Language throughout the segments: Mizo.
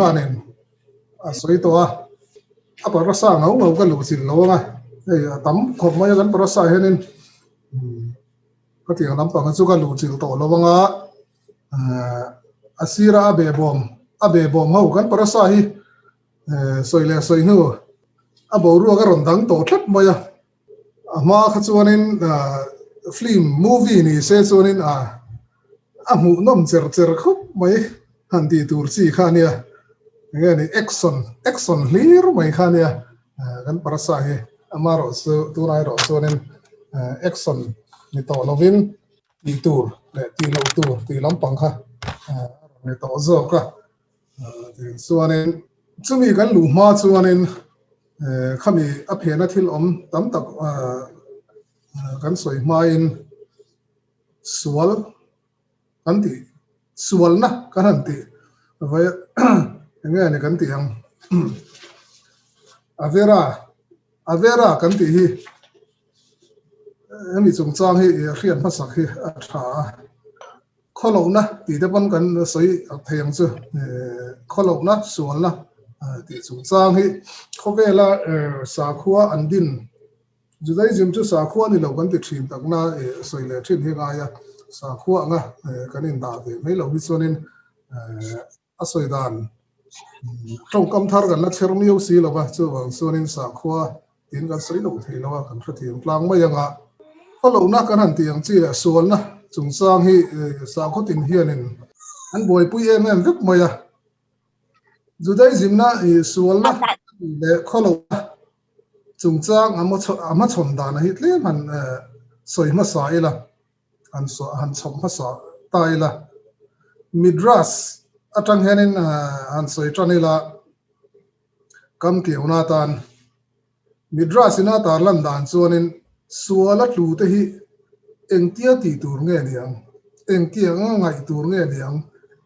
khanin a sawi tawh a, a parasa ngau ngau ka luh chilh lo ang a, hei a tam khawp mai a kan parasa hianin khatiang lampang chu ka luh chilh tawh lo ang a, a sira a behbawm a behbawm ho kan parasa hi sawi leh sawi hnu a boruak a rawn dang tawh tlat mai a. A hma kha chuanin film movie ni se chuanin a a hmuhnawm cher cher khawp mai han tih tur chi kha a nia. Enge ni action action hlir mai kha a nia kan parasa hi amaherawh chu tunah erawh chuanin action ni tawh lovin tih tur leh tih loh tur tih lampang kha a rawn ni tawh zawk a. Chuanin chumi kan luh hma chuanin Khami a phena thil awm tam tak kan sawi hmain sual kan tih sualna kan han tih vai eng nge ni kan tih ang Avera Avera kan tih hi hemi chungchang hi hriat hmasak hi a tha a. Khawlohna tih te pawn kan sawi thei ang chu. Khawlohna, sualna tih chungchang hi khawvela sakhua an din Judaism chu sakhua a ni lo kan ti thin takna sawi leh thin hi ngai a, sakhua anga kan indah ve mai lo hi chuanin A sawi dan tawngkam thar kan la chher miau si lo va, chuvang chuanin sakhua tiin kan sawi lo thei lo a, kan hrethiam tlang mai ang a. Khawlohna kan han tih ang chi leh sualna chungchang hi sakhaw tin hianin an buaipui em em vek mai a. Judaism-na sualna leh khawlohna chungchang a hmachhawn dan a hi tlem han sawi hmasa ila. Han han chhawp hmasa ta ila. Midrash atang hianin han sawi tan ila kam kiauna atan Midrash ina tarlan dan chuanin suala tlu te hi engtia tih tur nge niang, engtiang anga ngaih tur nge niang,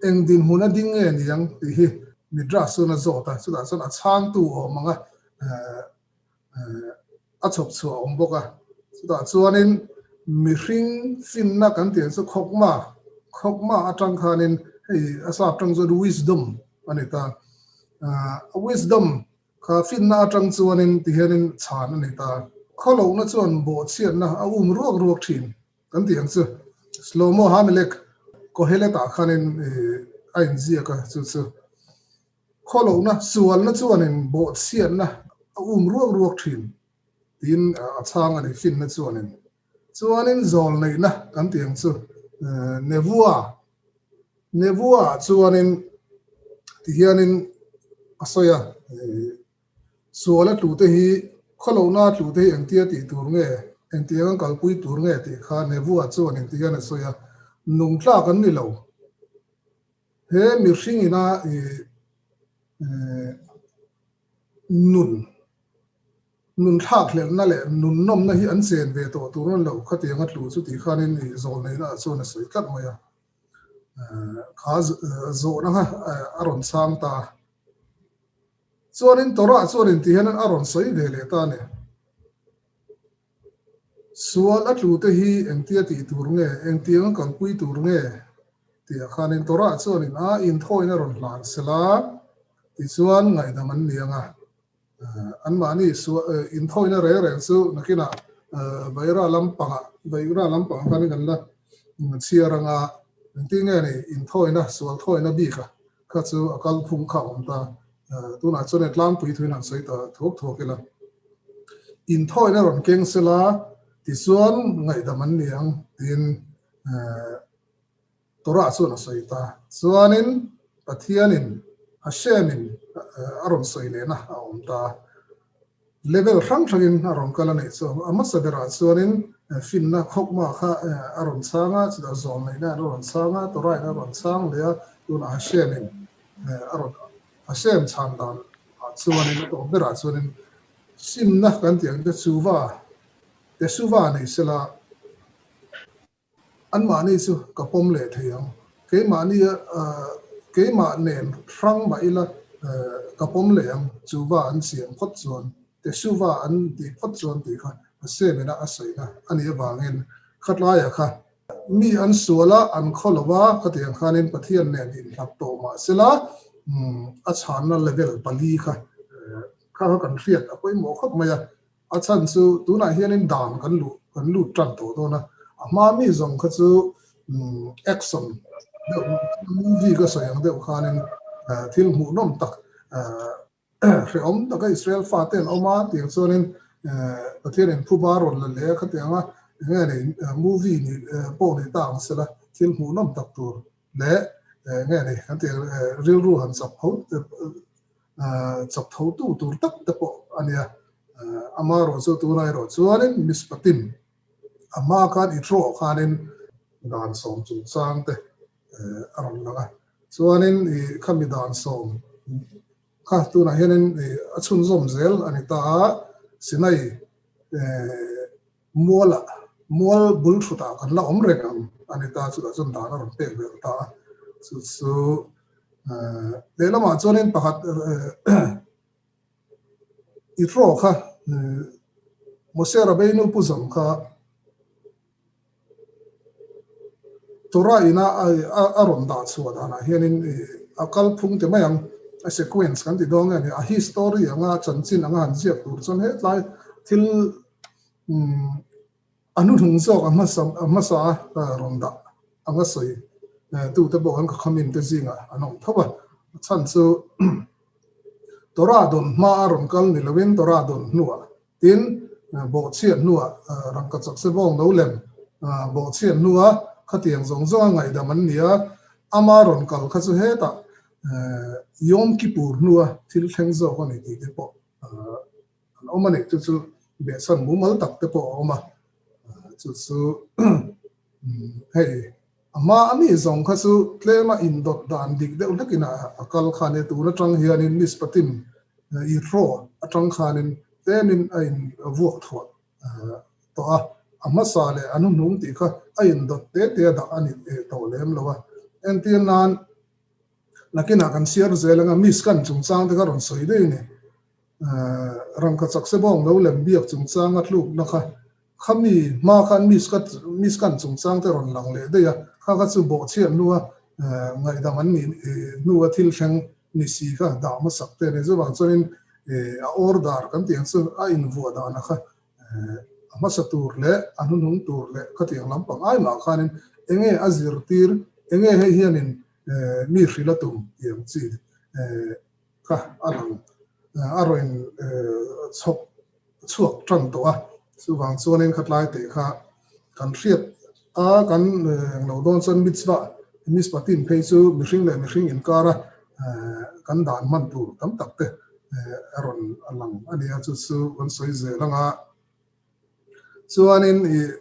eng dinhmun a ding nge niang tih hi Midrash chuan a zawt a, chutah chuan a chhangtu awm ang a a chhawp chhuah a awm bawk a, chutah chuanin mihring finna kan tih ang chu khawkma, khawkma atang khanin hei a sap tang chuan wisdom a ni ta, wisdom kha finna atang chuanin tihianin chhan a ni ta, khawlohna chuan bawhchhiatna a um ruak ruak thin kan tih ang chu Shlomo Hamelech Kohelet-ah khanin a inziak a chu chu. Khawlohna, sualna chuanin bawhchhiatna a um ruak ruak thin tiin a chhang a ni, finna chuanin. Chuanin zawlneihna kan tih ang chu Nevua, Nevua chuanin tihianin a sawi a, suala tlute hi, khawlohna tlute hi engtia tih tur nge, engtiang an kalpui tur nge tih kha Nevua chuanin tihian a sawi a, nungtlak an ni lo. He mihring ina i nun, nun thlakhlelhna leh nun nawmna hi an chen ve tawh tur an lo khatiang a tlu chu tih khanin i zawlneihna ah chuan a sawi tlat mai a. Kha zawhna kha a rawn chhang ta. Chuanin Torah chuanin ti hian a rawn sawi ve leh ta a ni. Sual a tlute hi engtia tih tur nge, engtiang a kalpui tur nge? tih ah khanin Torah chuanin a inthawina rawn hlan sela tichuan ngaihdam an ni ang a. Anmahni inthawina reng reng chu nakinah Vaira lampangah Vaira lampangah khanin kan la chhiar ang a, engtin nge ni inthawina, sual thawina bik a kha chu a kalphung kha a awm ta. Tunah chuan hei tlangpui thuin han sawi ta thuak thuak ila. Inthawina rawn keng sela tichuan ngaihdam an ni ang tiin Torah chuan a sawi ta. Chuanin Pathianin Hashemin a rawn sawi lehna a awm ta. Level hrang hrangin a rawn kal a nih chu. A hmasa berah chuanin finna khawkma kha a rawn chhang a, chutah zawlneihna a rawn chhang a, Torah in a rawn chhang leh a, tunah Hashemin a rawn Hashem chhan dan ah chuanin a tawp berah chuanin simna kan tih ang te chuva Teshuva nei sela. Anmahni chu ka pawm leh thei ang. Keimahni keimah nen hrang mah ila ka pawm leh ang. Chuva an siam phawt chuan, Teshuva an tih phawt chuan tih kha a semina a sawina a nih avangin khatlaiah kha mi an sual a, an khaw lo va, khatiang khanin Pathian nen inhlak tawh mah sela. a chhanna level pali kha kha kha kan hriat a pawimawh khawp mai a. A chhan chu tunah hianin dan kan luh kan lut tan tawh dawn a, a hma mi zawng kha chu action deuh movie ka sawi ang deuh khanin thil hmuhnawm tak hrehawm taka Israel fate an awm a tiang chuanin Pathianin phuba rawn la leh a khatiang a enge ni movie ni pawh ni ta ang sela thil hmuhnawm tak tur leh enge ni kan tih rilru han chak tho chak tho tu tur tak te pawh a nia. Amaherawh chu tunah erawh chuanin Mishpatim a hma khan i thrawh khanin dan sawm chungchang te a rawn lang a. Chuanin i khami dan sawm kha tunah hianin i a chhunzawm zel a ni ta a, Sinai mualah mual bul thutah kan la awm reng ang a ni ta, chutah chuan dan a rawn pek vel ta a. Chu chu lehlamah chuanin pakhat i hraw kha Mose Rabbeinu pu zawm kha Torah ina a rawn dah chhuah danah hianin a kalphung te mai ang, a sequence kan ti dawn nge ni, a history anga chanchin anga han ziak tur chuan hetlai thil a hnuhnung zawk a hmasa a hmasa a rawn dah anga sawi tute pawh kan khakhamin te zingah an awm tho a, a chhan chu Torah dawn hma a rawn kal ni loin Torah dawn hnuah Tin, bawhchhiat hnuah rangkachak se bawng lo lem bawhchhiat hnua khatiang zawng zawnga ngaihdam an ni a, ama rawn kal kha chu hetah Yom Kippur hnua thil thleng zawk a ni tih te pawh an awm a ni. Chu chu behchhan mumal tak te pawh a awm a, chu chu hei a hma a mi zawng kha chu tlema indawt dan dik deuh hlekin a kal kha a nia, tun atang hianin Mishpatim Yithro atang khanin tlemin a in vuak thuah tawh a, a hmasa leh a hnuhnung tih kha a indawt te te a dah a ni tawh lem lo a. Entir nan nakinah kan chhiar zel anga Mishkan chungchang te kha rawn sawi daih a ni. Rangkachak se bawng lo lem biak chungchanga tlukna kha Khami hma khan Mishkan chungchang te rawn lang leh daih a, kha kha chu bawhchhiat hnua ngaihdam an nih hnua thil thleng ni si kha dah hmasak te a ni. Chuvang chuanin a order kan tih ang chu a invuah dana kha a hmasa tur leh a hnuhnung tur leh khatiang lampang ai mah khanin enge a zirtir, enge hei hianin mi hrilh a tum tih ang chi kha a lang a rawn chhawp chhuak tan tawh a, chuvang chuanin khatlai teh kha kan hriat a, kan englo dawn chuan mitzvah mishpatim phei chu mihring leh mihring inkara kan dan hman tur tam tak te a rawn lang a ni a, chu chu kan sawi zel ang a, chuanin ih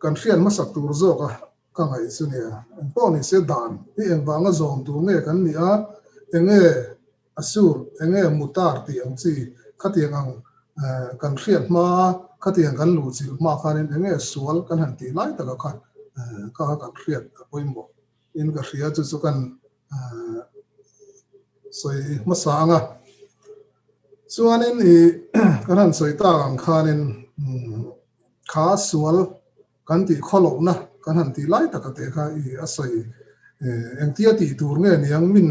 kan hriat hmasak tur zawk a ka ngaih chu nia, engpawh ni se dan hi engvanga zawm tur nge kan nih a, enge Asur, enge mutar tih ang chi khatiang ang kan hriat hma khatiang kan luhchilh hma khanin enge sual kan han tih lai taka kha kha kan hriat a pawimawh in ka hria chu chu kan sawi hmasa ang a. Chuanin i kan han sawi tak ang khanin kha sual Kan tih khawlohna kan han tih lai taka teh kha i a sawi. Engtia tih tur nge niang min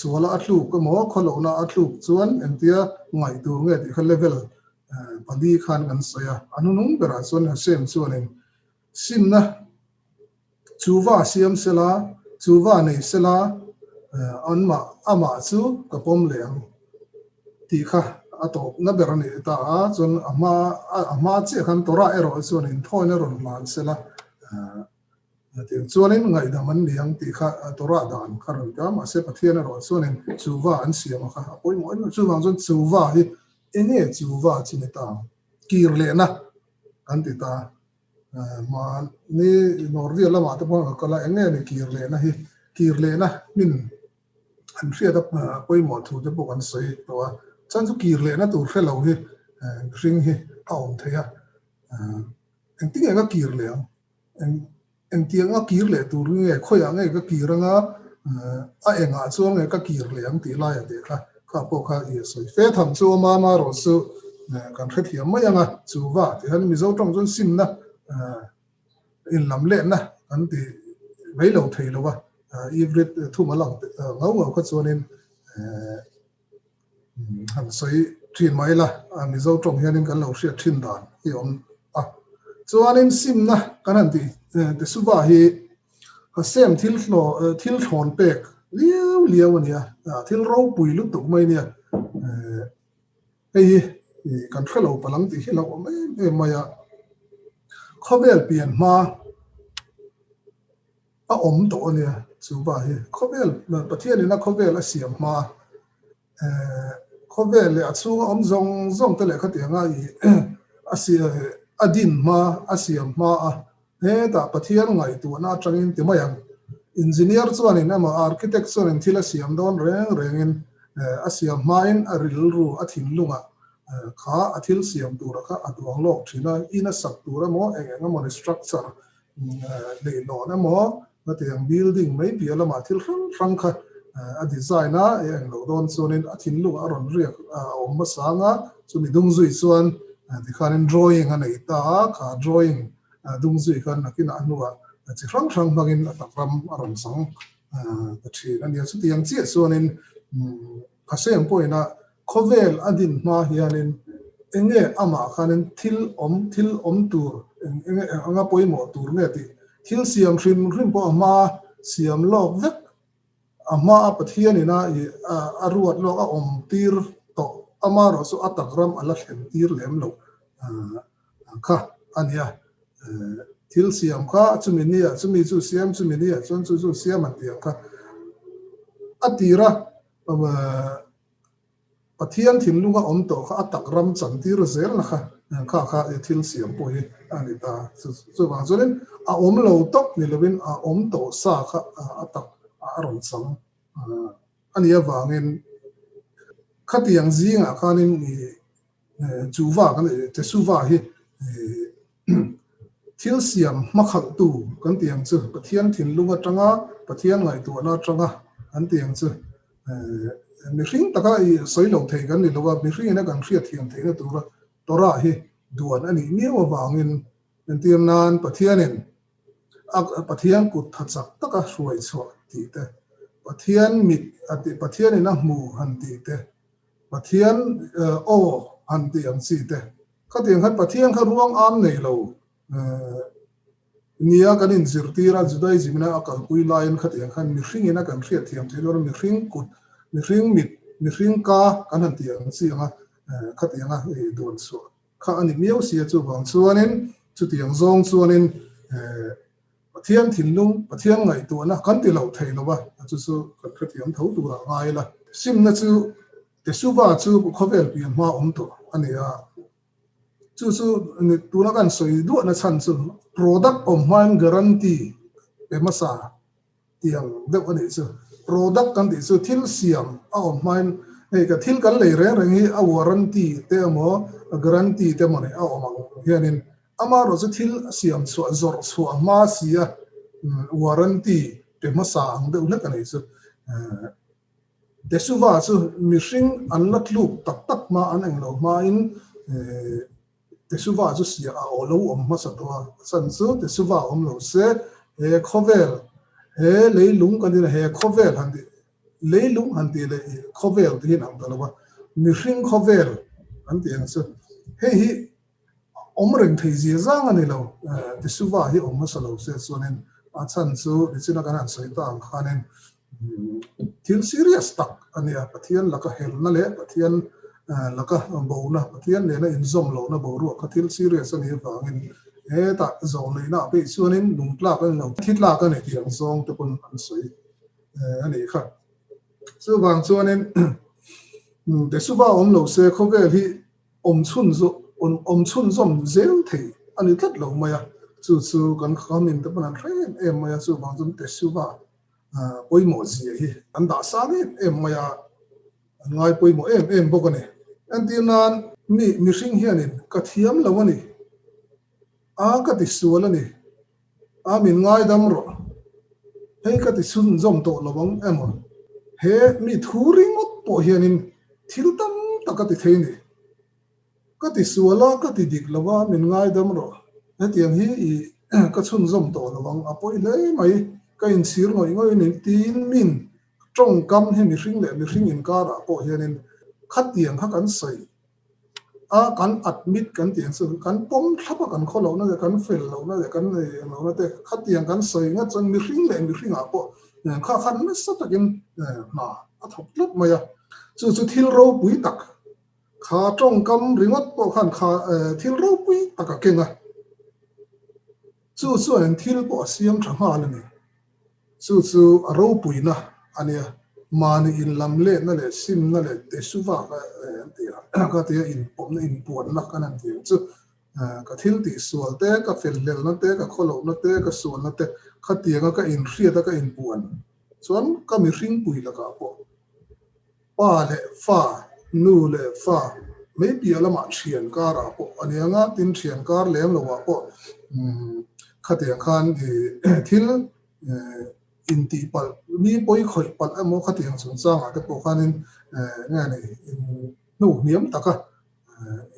suala a tluk emaw khawlohna a tluk chuan engtia ngaih tur nge tih kha level pali khan kan sawi a. A hnunung berah chuan Hashem chuanin simna Chuva siam sela, chuva nei sela, anmah amah chu ka pawm leh ang tih kha a tawpna ber a ni ta a, chuan a hma a hma chiah khan Torah erawh chuan inthawina rawn hlan sela tiang chuanin ngaihdam an ni ang tih kha Torah dan kha rawn ti a, mahse Pathian erawh chuanin chuva an siam a kha a pawimawh em em, chuvang chuan chuva hi enge chuva chu ni ta ang, kir lehna kan ti ta. Mahni Norvia lamah te pawh ka kal a, eng nge ni kir lehna hi, kir lehna hmin an hriat a pawimawh thu te pawh kan sawi tawh a, chuan chu kir lehna tur hre lo hi mihring hi a awm thei a, engtin nge ka kir leh ang, eng Engtiang a kir leh tur nge, khawiah nge ka kir anga, a engah chuan nge ka kir leh ang tih laiah teh kha, kha pawh kha i sawi fe tham chu awm a, amaherawh chu kan hrethiam mai ang a, chu va tih hian Mizo tawng chuan simna, inlam letna kan ti mai lo thei lo a. Ivrit thumal ang ngau ngau kha chuanin han sawi thin mai ila, Mizo tawng hianin kan lo hriat thin dan hi a awm a. Chuanin simna kan han tih Tesuva hi Hasem thil thil thlawn pek liau liau a nia, thil ropui lutuk mai a nia. Hei hi kan hre lo palang tih hi a lo awm em em mai a, khawvel pian hma a awm tawh a nia chu va hi. Khawvel, Pathianin a khawvel a siam hma, khawvel leh a chhunga awm zawng zawng te leh khatianga ih a a din hma, a siam hma a, hetah Pathian ngaihtuahna atangin ti mai ang. Engineer chuanin emaw architect chuanin thil a siam dawn reng rengin a siam hmain a rilru, a thinlungah kha a thil siam tura kha a duang lawk thin a, in a sak tur emaw eng eng emawni structure leihlawn emaw hetiang building mai piah lamah thil hrang hrang kha a design a, i eng loh dawn chuanin a thinlungah a rawn riak a awm hmasa ang a, chumi dung zui chuan tikhanin drawing a nei ta a, kha drawing dung zui khan nakinah a hnuah chi hrang hrang hmangin a tak ram a rawn chang ta thin a nia. Chutiang chiah chuanin Hashem pawhin a Khawvel a din hma hianin enge amah khanin thil awm, thil awm tur, eng enge eng anga pawimawh tur nge tih thil siam hrim hrim pawh a hma siam lawk vek, a hma a Pathianin a ih a ruat lawk a awm tir tawh, amaherawh chu a tak ram a la thlen tir lem loh kha a nia. Thil siam kha chumi nia chumi chu siam, chumi nia chuan chu chu siam an tih ang kha a tir a. Pathian thinlunga awm tawh kha a tak ram chantir zelna kha kha kha i thil siam pawh hi a ni ta. Chuvang chuanin a awm lo tawp ni lovin a awm tawh sa kha a tak a rawn chang a nih avangin khatiang zingah khanin i Chuva kan Tesuva hi thil siam hmakhalhtu kan tih ang chu, Pathian thinlung atanga Pathian ngaihtuahna atanga an tih ang chu. Mihring taka i sawi lo thei kan ni lo a, mihringin a kan hriatthiam theihna tura Torah hi duan a nih miau avangin entir nan Pathianin a Pathian kut tha chak taka hruai chhuah tih te, Pathian mit a tih Pathianin a hmu han tih te, Pathian aw han tih ang chi te. Khatiang khan Pathian kha ruang am nei lo nia kan inzirtir a, Judaism ina a kalpui laiin khatiang khan mihring ina kan hriatthiam theih dawn a, mihring kut, mihring mit, mihring ka kan han tih ang chi anga khatianga duan chhuah kha a ni miau si a. Chuvang chuanin chutiang zawng chuanin Pathian thinlung, Pathian ngaihtuahna kan ti loh thei lo a, chu chu kan hrethiam tho turah ngai ila. Simna chu Tesuva chu khawvel pian hma awm tawh a ni a, chu chu tuna kan sawi duahna chhan chu product awm hmain guarantee pe hmasa tiang deuh a nih chu. Product kan tih chu thil siam a awm hmain hei ka thil kan lei reng reng hi a warranty te emaw a guarantee te emaw nih a awm ang hianin amaherawh chu thil siam chhuah zawrh chhuah hma si a warranty pe hmasa ang deuh hlek a nih chu. Tesuva chu mihring an la tluk tak tak hma an englo hmain Tesuva chu siah a aw lo awm hmasa tawh a, a chhan chu Tesuva awm lo se he khawvel, he leilung kan tih he khawvel han tih, leilung han tih leh khawvel tih hi an ang ta lo a, mihring khawvel an tih ang chu hei hi awm reng thei zia zang a ni lo, Tesuva hi awm hmasa lo se chuanin a chhan chu nichina kan han sawi ta ang khanin Thil serious tak a nia, Pathian laka helna leh Pathian laka bona, Pathian nena inzawm lohna boruak kha thil serious a nih avangin hetah zawhneihna ah pawh chuanin nung tlak a ni lo, thi tlak a ni tih ang zawng te pawn an sawi a nih kha. Chuvang chuanin Tesuva awm lo se khawvel hi awm chhun awm chhunzawm zel thei a ni tlat lo mai a, chu chu kan khamin te pawn an hre em em mai a, chuvang chuan Tesuva pawimawh zia hi an dah sang em em mai a, an ngai pawimawh em em bawk a ni. Entir nan mi mihring hianin ka thiam lo a ni, a ka ti sual a ni, a min ngaidam rawh, hei ka ti chhunzawm tawh lo ang emaw, he mi thu ringawt pawh hianin thil tam tak a ti thei a ni. Ka ti sual a, ka ti dik lo a, min ngaidam rawh. Hetiang hi i ka chhunzawm tawh lo ang, a pawi hle mai. Ka inchhir ngawih ngawih a ni tiin min tawngkam hi mihring leh mihring inkarah pawh hianin khatiang kha kan sawi a, kan admit kan tih ang chu kan pawm thlap a, kan khaw lohna leh kan fel lohna leh kan nei eng lohna te khatiang kan sawi ngat chuan mihring leh mihringah pawh kha khan nasa takin hna a thawk tlat mai a, chu chu thil ropui tak Kha tawngkam ringawt pawh khan kha thil ropui tak a keng a, chu chuan thil pawh a siam tha nghal a ni. Chu chu a ropuina a nia, mahni inlam letna leh simna leh tesuvak an ti a, ka tia inpawmna inpuanna kan han ti ang chu. Ka thil tihsual te, ka felhlelna te, ka khawlohna te, ka sualna te khatianga ka inhriat a ka inpuan chuan ka mihringpui lakah pawh Pa leh fa, nu leh fa, mai piah lamah thian karah pawh a nia nga, tin thian kar lem lohah pawh khatiang khan thil intih palh, mi pawi khawih palh emaw khatiang chungchangah te pawh khanin nge ni hnu hniam taka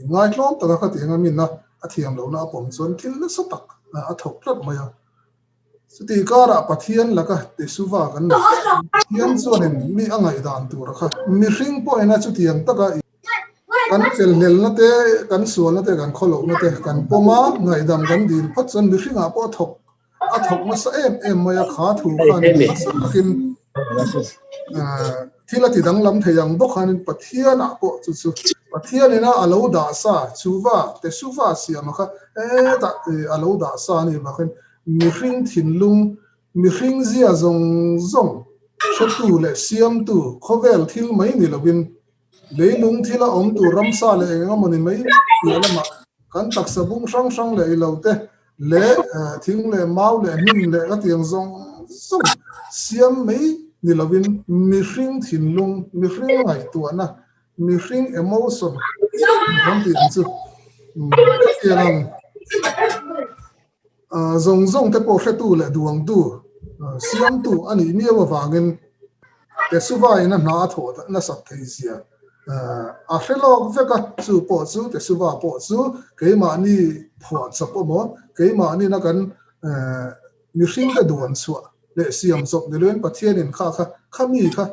inngaitlawm taka khatianga minna a thiam lohna a pawm chuan thil nasa tak a thawk tlat mai a. Chutih karah Pathian laka Tesuva kan nei. Pathian chuanin mi a ngaihdan tura kha mihring pawhin a chutiang taka kan felhlelna te, kan sualna te, kan khawlohna te kan pawm a, ngaihdam kan dil phawt chuan mihringah pawh a thawk a thawk nasa em em mai a, kha thu khanin nasa takin Thil a ti danglam thei ang bawk khanin Pathianah pawh chu chu Pathianina a lo dah sa, chuva, tesuva siama kha hetah a lo dah sa a nih bakhin mihring thinlung, mihring zia zawng zawng hretu leh siamtu khawvel thil mai ni lovin leilung thila awm tur ramsa leh eng emaw ni mai piah lamah kan taksa bung hrang hrang leh ilo te leh thing leh mau leh hnim leh ka tiang zawng zawng siam mai ni lovin mihring thinlung, mihring ngaihtuahna, mihring emotion kan tih ang chu ka tiang ang zawng zawng te pawh hretu leh duangtu siamtu a nih miau avangin Tesuva-in a hna a thawh nasat thei zia a hre lawk vek a, chu pawh chu Tesuva pawh chu keimahni phuah chawp emaw, keimahni na kan mihringte duan chhuah leh siam chawp ni loin Pathianin kha kha khami kha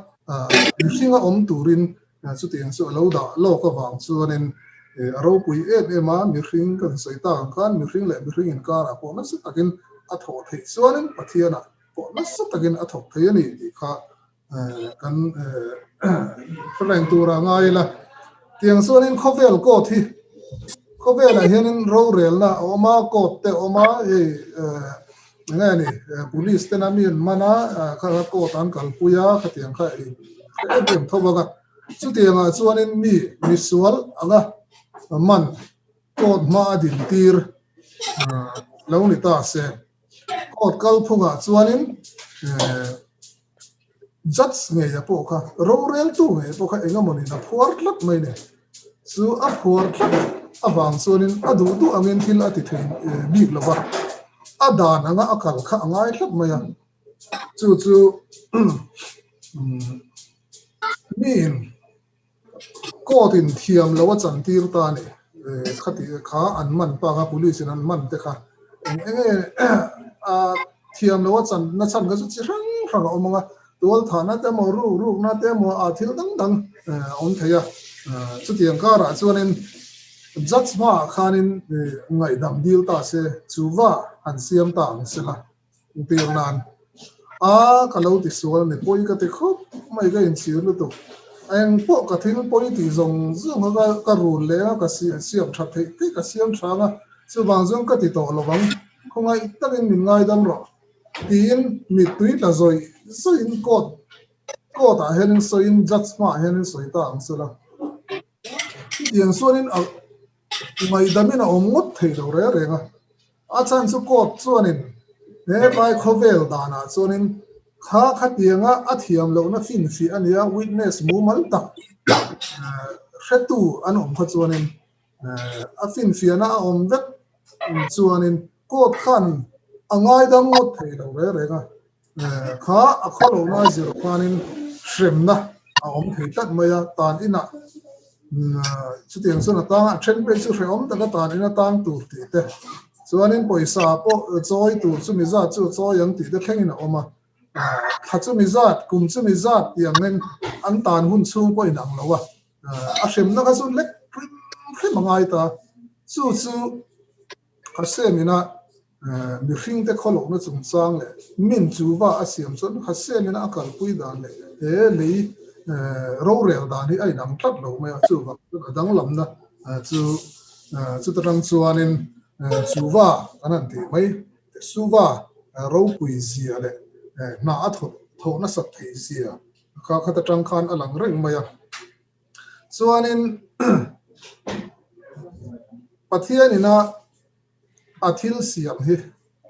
mihringa awm turin chutiang chu a lo dah lawk avang chuanin a ropui em em a, mihring kan sawi tak ang khan mihring leh mihring inkarah pawh nasa takin a thawh theih chuanin Pathianah pawh nasa takin a thawk thei a ni tih kha kan hre reng tur a ngai ila. Tiang chuanin khawvel court hi khawvelah hianin rorelna a awm a, court te a awm a, hei eng nge ni police tena mi an man a, kha kha court an kalpui a, khatiang kha i hre em em tho bawk a. Chutiangah chuanin mi misual anga man court hma a dintir lo ni ta se. Court kalphungah chuanin judge ngeia pawh kha, roreltu ngei pawh kha eng emawni a phuar tlat mai ni. Chu a phuar tlat avang chuanin a duh duh angin thil a ti thei bik lo va, a dan anga a kal kha a ngai tlat mai a. Chu chu miin Court in thiam lo a chantir ta a ni. Khati kha an man pa kha police in an man te kha eng eng nge a thiam lo a chan na chhan kha chu chi hrang hrang a awm ang a, tual thahna te emaw ruk rukna te emaw a thil dang dang a awm thei a. Chutiang karah chuanin judge hmaah khanin ngaihdam dil ta se chuva han siam ta ang sela. Tir nan a ka lo ti sual a ni pawi ka ti khawp mai ka inchhir lutuk eng pawh ka thil pawi tih zawng zawng kha ka rul leh a ka siam tha theih theih ka siam tha ang a chuvang chuan ka ti tawh lo ang khawngaih takin min ngaidam rawh tiin mittui tla zawih zawihin court court ah hianin sawiin judge hmaah hianin sawi ta ang sela chutiang chuanin a ngaidamin a awm ngawt thei lo reng reng a. A chhan chu court chuanin hetlai khawvel danah chuanin kha khatianga a thiam lohna finfiah a nia, witness mumal tak hretu an awm kha chuanin a finfiahna a awm vek chuanin court khan a ngaidam ngawt thei lo reng reng a. Kha a khaw lohna a zir khanin hremna a awm thei tlat mai a, tan inah chutiang chuan a tang a, then phei chu hrehawm taka tan in a tang tur tih te, chuanin pawisa pawh chawi tur chumi zat chu a chawi ang tih te thlengin a awm a. Thla chumi zat, kum chumi zat tih ang in an tan hun chhung pawh inang lo a, a hremna kha chu lek hrim hrim a ngai ta. Chu chu Hashem-ina mihringte khawlohna chungchang leh min chu va a siam chuan Hashem-ina a kalpui dan leh he lei rorel dan hi a inang tlat lo mai a, chuvang chuan a danglamna chu chuta tang chuanin chu va kan han tih mai. Suva ropui zia leh hna a thawh nasat theih zia kha khat atang khan a lang reng mai a. Chuanin Pathianina a thil siam hi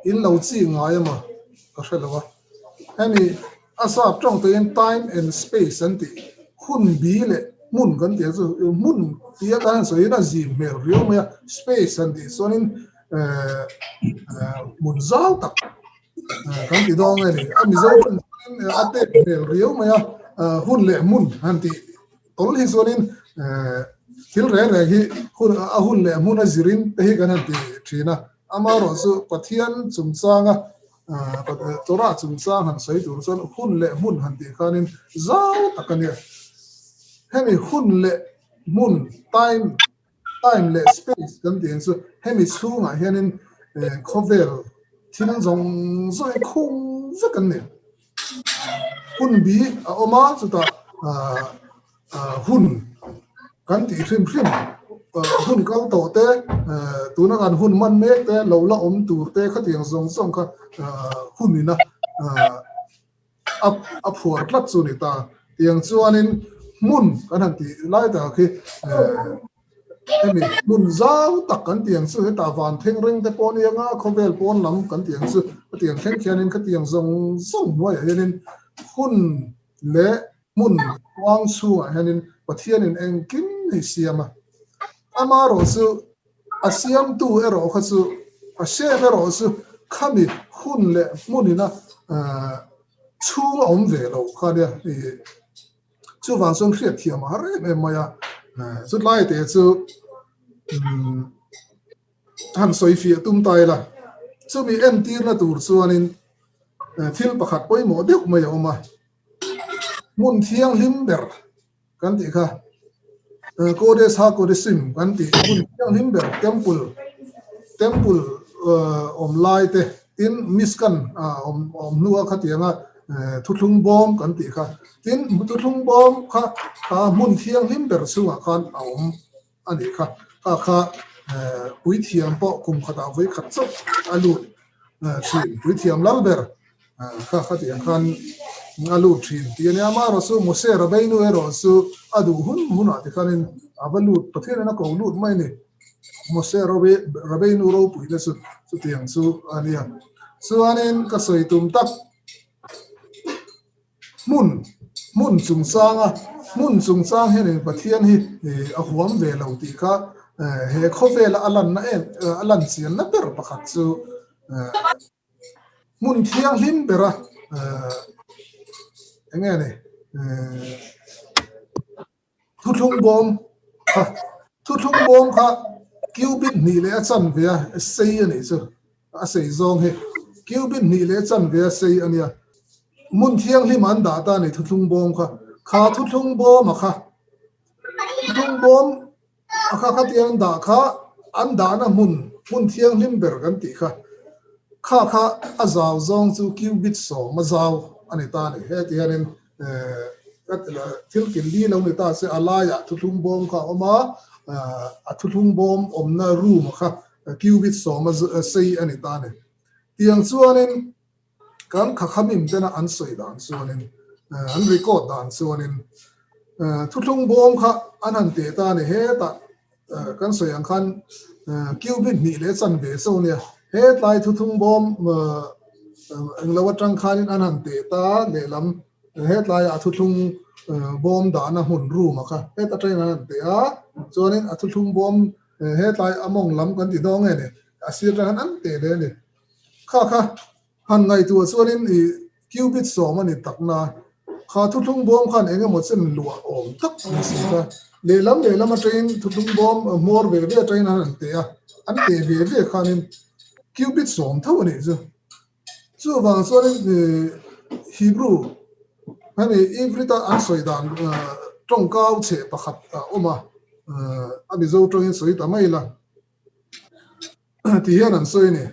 in lo chi ngai emaw ka hre lo a. Hemi a sap tawng tawhin time and space an tih hun bi leh hmun kan tih ang chu hmun tia kan han sawiin a zim hmel riau mai a, space han tih chuanin hmun zau tak kan ti dawn a ni. A Mizo tawng chuanin a tet hmel riau mai a, hun leh hmun han tih tawl hi chuanin thil reng reng hi hun a hun leh hmun a zirin te hi kan han ti thin a. Amaherawh chu Pathian chungchanga Torah chungchang han sawi tur chuan hun leh hmun han tih khanin zau tak a nia. Hemi hun leh hmun, time, time leh space kan tih ang chu hemi chhungah hianin khawvel thil zawng zawng hi khung vek an ni. Hun bi a awm a, chutah hun kan tih hrim hrim hun kal tawh te tuna kan hun man mek te lo la awm tur te khatiang zawng zawng kha hun ina a phuar tlat chu a ni ta. Tiang chuanin hmun kan han tih lai takah khi hemi hmun zau tak kan tih ang chu hetah van thleng reng te pawh a ni anga khawvel pawn lam kan tih ang chu khatiang thleng khianin khatiang zawng zawng hnuaiah hianin hun leh hmun kuang chhungah hianin Pathianin engkim hi siam a. Amaherawh chu a siamtu erawh kha chu a shem erawh chu khami hun leh hmunina chhung a awm ve lo kha nia chuvang chuan hriatthiam a har em em mai a. Chutlai te chu han sawi fiah tum ta ila chumi entirna tur chuanin thil pakhat pawimawh deuh mai a awm a. Hmun thianghlim ber kan tih kha Kodesh HaKodeshim kan tih hmun thianghlim ber temple temple awm lai te tin Mishkan awm awm hnua khatianga thuthlung bawm kan tih kha tin thuthlung bawm kha kha hmun thianghlim ber chhungah khan a awm a nih kha kha kha puithiam pawh kum khatah vawi khat chauh a lut thin puithiam lal ber kha khatiang khan a lut thin tih a nia amaherawh chu Mose Rabbeinu erawh chu a duh hun hunah ti khanin a va lut Pathianin a ko lut mai a ni Mose Rabbeinu ropuina chu chutiang chu a nia chuanin ka sawi tum tak Hmun, hmun chungchanga, hmun chungchang hianin Pathian hi a huam ve lo tih kha he khawvela a lanna em, a lan chianna ber pakhat chu hmun thianghlim bera eng nge ni Thuthlung bawm kha Thuthlung bawm kha cubit hnih leh a chanve a sei a nih chu a sei zawng hi cubit hnih leh a chanve a sei a nia hmun thianghlim an dah ta a ni thuthlung bawm kha kha thuthlung bawm a kha thuthlung bawm a kha khatiang an dah kha an dahna hmun hmun thianghlim ber kan tih kha kha kha a zau zawng chu cubit sawm a zau a ni ta a ni heti hianin Thil kil li lo ni ta se a laiah thuthlung bawm kha a awm a, a thuthlung bawm awmna room kha cubit sawma sei a ni ta a ni. Tiang chuanin kan khakhamim tena an sawi dan chuanin an record dan chuanin thuthlung bawm kha an han teh ta a ni hetah Kan sawi ang khan cubit hnih leh chanve chauh nia. He tlai thuthlung bawm englo atang khanin an han teh ta lehlam he tlaiah a thuthlung bawm dahna hmun room a kha het atangin an han teh a, chuanin a thuthlung bawm he tlai a mawng lam kan ti dawn nge ni a sir atang khan an teh leh a ni. Kha kha Han ngaihtuah chuanin i cubit sawm a ni takna, kha thuthlung bawm khan eng emaw chen luah awm tak a ni si kha. Lehlam lehlam atangin thuthlung bawm hmawr ve ve atangin an han teh a, an teh ve ve khanin cubit sawm tho a nih chu. Chuvang chuanin i. Hebrew hemi Ivrita an sawi dan tawngkau chhe pakhat a awm a, a Mizo tawngin sawi ta mai la ti hian an sawi a ni.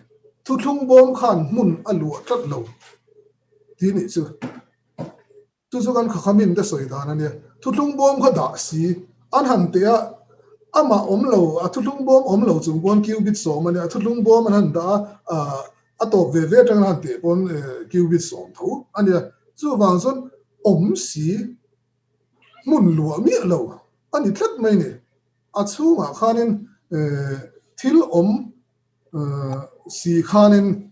Thuthlung bawm khan hmun a luah tlat lo ti nih chu. Chu chu kan khakhamin te sawi dan a nia. Thuthlung bawm kha dah si an han teh a, amah awm lo, a thuthlung bawm awm lo chung pawn cubit 10 a nia, a thuthlung bawm an han dah a, a tawp ve ve atang an han teh pawn cubit 10 tho a nia. Chuvang chuan awm si hmun luah miah lo a ni tlat mai ni. A chhungah khanin thil awm si khanin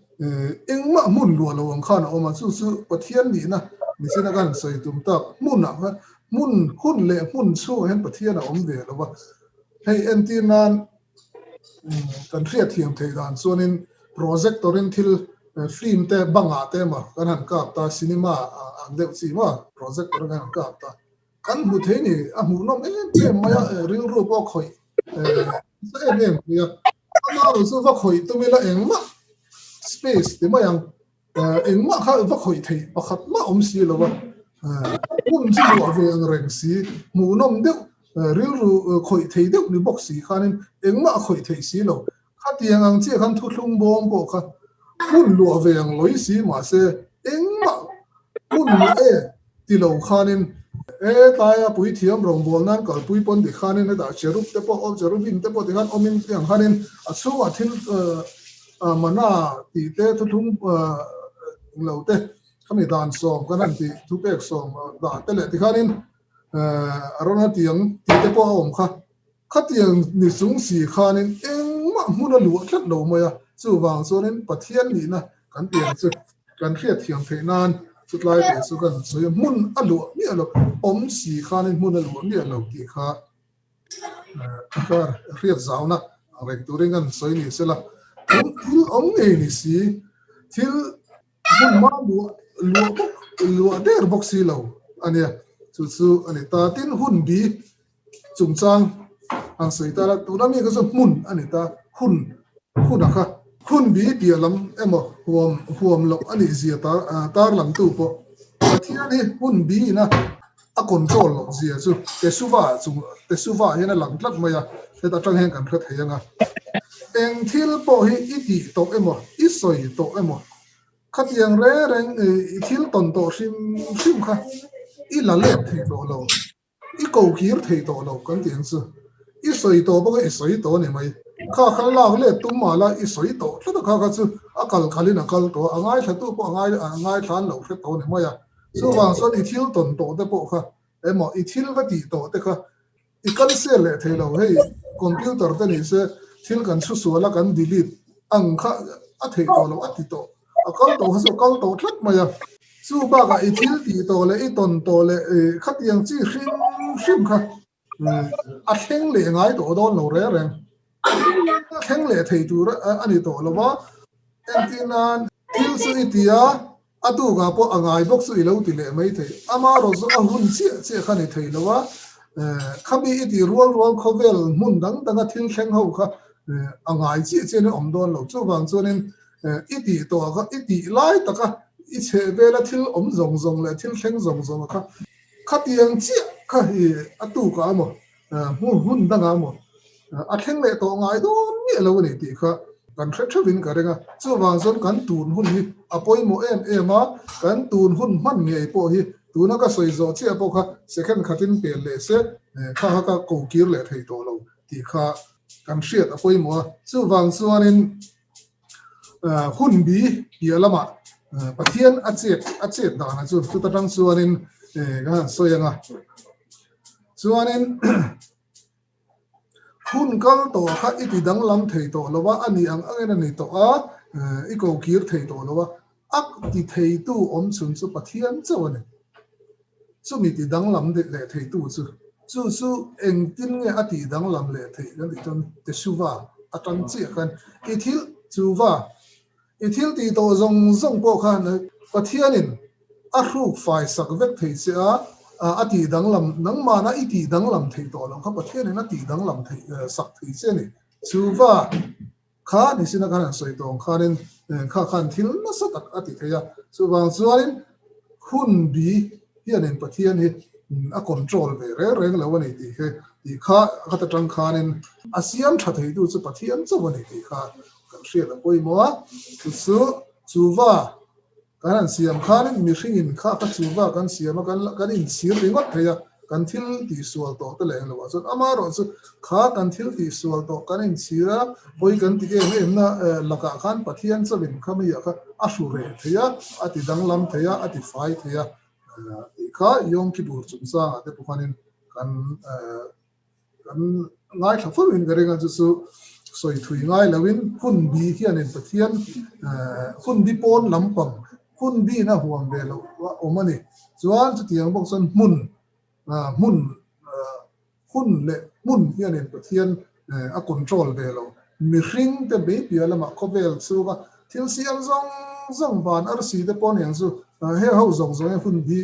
engmah hmun luah lo ang khan a awm a, chu chu Pathian nihna nichin a kan sawi tum tak hmunah khan hmun hun leh hmun chhungah hian Pathian a awm ve lo va. Hei entir nan kan hriatthiam theih dan chuanin projector in thil film te bangah te emaw kan han kap ta, cinema ang deuh chi maw projector in kan han kap ta. Kan hmu thei ni, a hmuhnawm em em mai a, rilru pawh khawih nasa em em mai a. Amaherawhchu chu va khawih tum ila engmah space ti mai ang, engmah kha va khawih theih pakhat mah awm si lo a. Hmun chu luah ve ang reng si, hmuhnawm deuh, rilru khawih thei deuh ni bawk si khanin engmah a khawih theih si lo. Khatiang ang chiah khan thuthlung bawm pawh kha hmun luah ve ang lawi si mahse engmah hmun luah e ti lo khanin e tlaia puithiam rawngbâwl nan kalpui pawn ti khanin hetah cherub te pawh awm cherubim te pawh ti khan awmin tiang khanin a chhungah thil mana tih te thuthlung lo te khami dan sawm kan han tih thupek sawm dah te leh ti khanin a rawn a tiang tih te pawh a awm kha. Khatiang ni chung si khanin engmah hmun a luah tlat lo mai a, chuvang chuanin Pathian nihna kan ti ang chu kan hriatthiam theih nan chutlai te chu kan sawi a, hmun a luah miah lo, awm si khanin hmun a luah miah lo tih kha ka hriat zauna ang reng turin kan sawi ni sela, thil awm ngei ni si, thil hmun hma luah luah bawk luah der bawk si lo a nia, chu chu a ni ta. Tin hun bi chungchang han sawi ta la, tuna mi kha chu hmun a ni ta, hun hun a kha hun bi piah lam emaw huam huam loh a nih zia tar tar lam tu pawh Pathian hi hun bi ina a control loh zia chu Tesuva chung Tesuva hian a lang tlat mai a, heta tang hian kan hre thei ang a. Eng thil pawh hi i tih tawh emaw i sawi tawh emaw khatiang reng reng i thil tawn tawh hrim hrim kha i la let thei tawh lo. I ko kir thei tawh lo kan ti ang chu. I sawi tawh bawk a, i sawi tawh a ni mai. Kha kha lak let tum mah la i sawi tawh tlat a, kha kha chu a kal khalin a kal tawh a, a ngaithlatu pawh a ngai a ngaithla an lo hre tawh a ni mai a. Chuvang chuan i thil tawn tawh te pawh kha emaw i thil va tih tawh te kha i cancel leh thei lo. Hei computer te ni se thil kan chhu sual a kan delete ang kha a theih tawh lo a ti tawh. A kal tawh kha chu a kal tawh tlat mai a. Chu bakah i thil tih tawh leh i tawn tawh leh khatiang chi hrim hrim kha a thleng leh ngai tawh dawn lo reng reng. A thleng leh thei tur a ni tawh lo va. Entir nan thil chu i ti a, a tukah pawh a ngai bawk chu i lo ti leh mai thei. Amaherawh chu a hun chiah chiah kha ni thei lo a, khami i tih rual rual khawvel hmun dang danga thil thleng ho kha a ngai chiah chiah in a awm dawn lo. Chuvang chuanin I tih tawh kha, i tih lai taka i chheh vela thil awm zawng zawng leh thil thleng zawng zawng kha khatiang chiah kha i a tukah emaw, hmun hun dangah emaw a thleng leh tawh ngai dawn miah lo a ni tih kha kan hre theuhin ka ring a. Chuvang chuan kan tun hun hi a pawimawh em em a, kan tun hun hman ngei pawh hi tuna ka sawi zawh chiah pawh kha second khatin pel leh se kha kha ka ko kir leh thei tawh lo tih kha kan hriat a pawimawh a. Chuvang chuanin Hun bi piah lamah Pathian a chet a chet danah chu chuta tang chuanin ka han sawi ang a. Chuanin hun kal tawh kha i ti danglam thei tawh lo a, a nih ang angin a ni tawh a, i ko kir thei tawh lo a, a ti theitu awm chhun chu Pathian chauh a ni. Chumi ti danglam leh theitu chu, chu chu engtin nge a tih danglam leh theih kan tih chuan Teshuva atang chiah khan i thil chuva i thil tih tawh zawng zawng pawh khan Pathianin a hruk fai sak vek thei che a, a tih danglam nangmahna i tih danglam theih tawh loh kha Pathianin a tih danglam theih sak thei che a ni. Chuva Kha nisina khan an sawi tawng khanin kha khan thil nasa tak a ti thei a, chuvang chuanin Hun bi hianin Pathian hi a control ve reng reng lo a ni tih hi tih kha khat atang khanin a siam tha theitu chu Pathian chauh a ni tih kha kan hriat a pawimawh a. Chu chu chuva kan han siam khanin mihringin kha kha chuva kan siam a, kan inchhir ringawt thei a, kan thil tihsual tawh te leh englo ah chuan amaherawh chu kha kan thil tihsual tawh kan inchhir a, pawi kan ti em em na lakah khan Pathian chauhin kha mi ah kha a hru reh thei a, a ti danglam thei a, a ti fai thei a tih kha Yom Kippur chungchangah te pawh khanin kan Kan ngaithla fo in ka ring a, chu chu sawi thui ngai loin hun bi hianin Pathian hun bi pawn lampang hun biin a huam ve loh a awm a ni. Chuan chutiang bawk chuan hmun hmun hun leh hmun hianin Pathian a control ve lo. Mihring te mai piah lamah khawvel chhunga thil siam zawng zawng van arsi te pawh aniang chu heng ho zawng zawng hian hun bi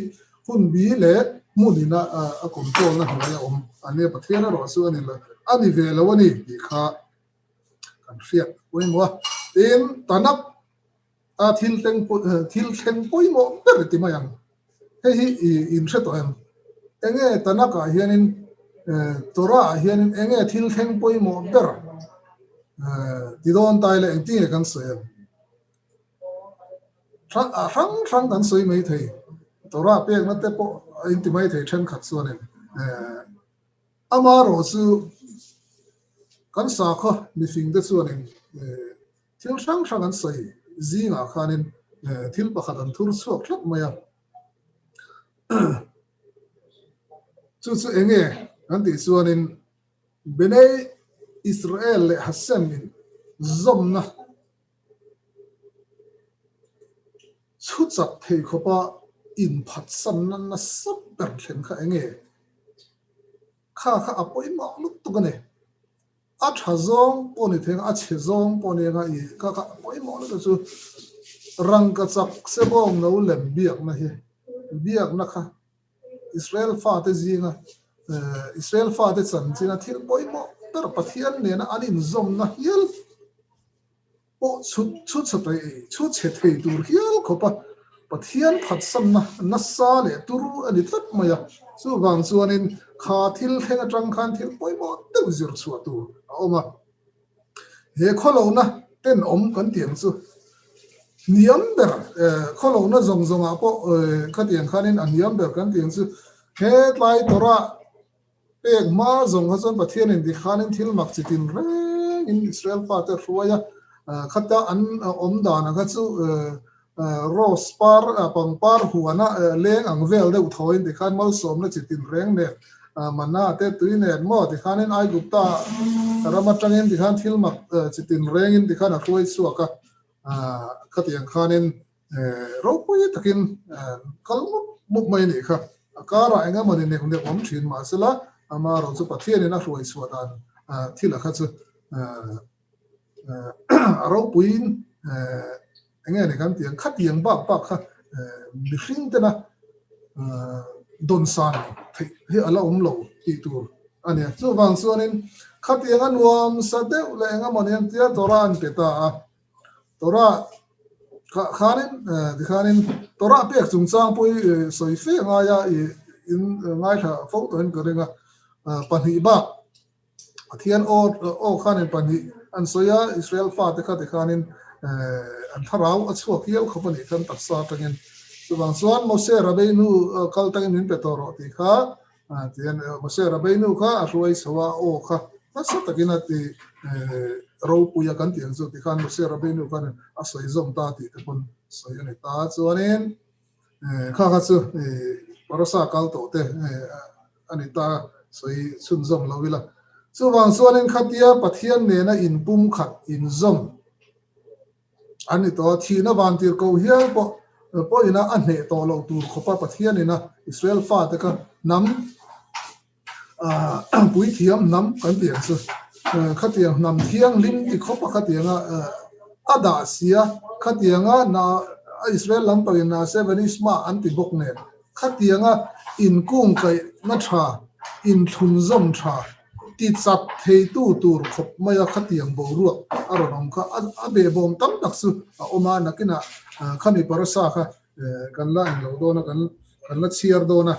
Hun bi leh hmun ina a control na hnuai a awm a nia, Pathian erawh chu a ni lo, a ni ve lo a ni tih kha kan hriat pawimawh a. Tin, Tanakh a thil thleng thil thleng pawimawh ber ti mai ang. Hei hi i in hre tawh em? Enge Tanakh ah hianin Torah ah hianin enge thil thleng pawimawh ber ti dawn ta ila engtin nge kan sawi ang? Hrang hrang kan sawi mai thei. Torah pekna te pawh a inti mai thei thenkhat chuanin amaherawh chu kan sakhaw mifing te chuanin thil hrang hrang an sawi zingah khanin thil pakhat an thur chhuak tlat mai a. Chu chu enge kan tih chuanin Bnei Israel leh Hashem in zawmna Chhu chak thei khawpa inphatsanna nasa ber thlen kha eng nge? Kha kha a pawimawh lutuk a ni. A tha zawng pawh ni thei ang, a chhe zawng pawh ni ang a, i kha kha a pawimawh lutuk chu rangka chak sebawng no lem biakna hi biakna kha Israel fate zinga Israel fate chanchina thil pawimawh ber Pathian nena an inzawmna hial pawh chhut chhut chhe thei chhut chhe thei tur hial khawp a, Pathian phatsanna nasa leh turu a ni tlat mai a. Chuvang chuanin kha thil thleng atang khan thil pawimawh deuh zir chhuah tur a awm a. He khawlohna tenawm kan tih ang chu hniam ber khawlohna zawng zawngah pawh khatiang khanin a hniam ber kan tih ang chu hetlai Torah Pek hma zawng kha chuan Pathianin ti khanin thil mak chi tin rengin Israel fate a hruai a, khata an awm dan ang kha chu rose par pangpar huana leng ang vel deuh thawiin ti khan malsawmna chi tin reng nen mana te tui nen maw ti khanin Aigupta ram atangin ti khan thil mak chi tin rengin ti khan a hruai chhuak a, khatiang khanin Ropui takin kal mup mup mai a nih kha. A karah eng emawni nek nek awm thin mahsela amaherawh chu Pathianin a hruai chhuah dan thil a kha chu a ropuiin eng nge ni kan tih ang khatiang bak bak kha mihring tena dawnsan theih hi a la awm lo tih tur a nia. Chuvang chuanin khatiang a nuamsa deuh leh eng emawni an tia Torah an pe ta a. Torah khanin tikhanin Torah pek chungchang pawh hi sawi fe ngai a i in ngaithla fo tawhin ka ring a, pahnih bak Pathian aw aw khanin pahnih an sawi a, Israel fate kha tikhanin an thlarau a chhuak hial khawp a nih khan taksa atangin. Chuvang chuan Mose Rabbeinu kal tangin min pe tawh rawh tih kha Tihian Mose Rabbeinu kha a hruai chho a, aw kha nasa takin a ti ropui a kan tih ang chu tikhan Mose Rabbeinu khan a sawi zawm ta tih te pawn sawi a ni ta. Chuanin kha kha chu Parasa kal tawh te a ni ta sawi chhunzawm lo ila. Chuvang chuanin khatia Pathian nena inpumkhat inzawm An ni tawh a, thihna vantir ko hial pawh pawhin a hneh tawh loh tur khawpa Pathianin a Israel fate kha hnam puithiam hnam kan tih ang chu khatiang hnam thianghlim ti khawpa khatianga a dah sia khatianga na Israel lampangin Nase Vanisma an ti bawk nen. Khatianga inkungkaihna tha, inthlunzawm tha, tichak theitu tur khawp maia khatiang boruak a rawn awm kha a behbawm tam tak chu a awm a, nakinah khami parasa kha kan la englo dawn a, kan kan la chhiar dawn a,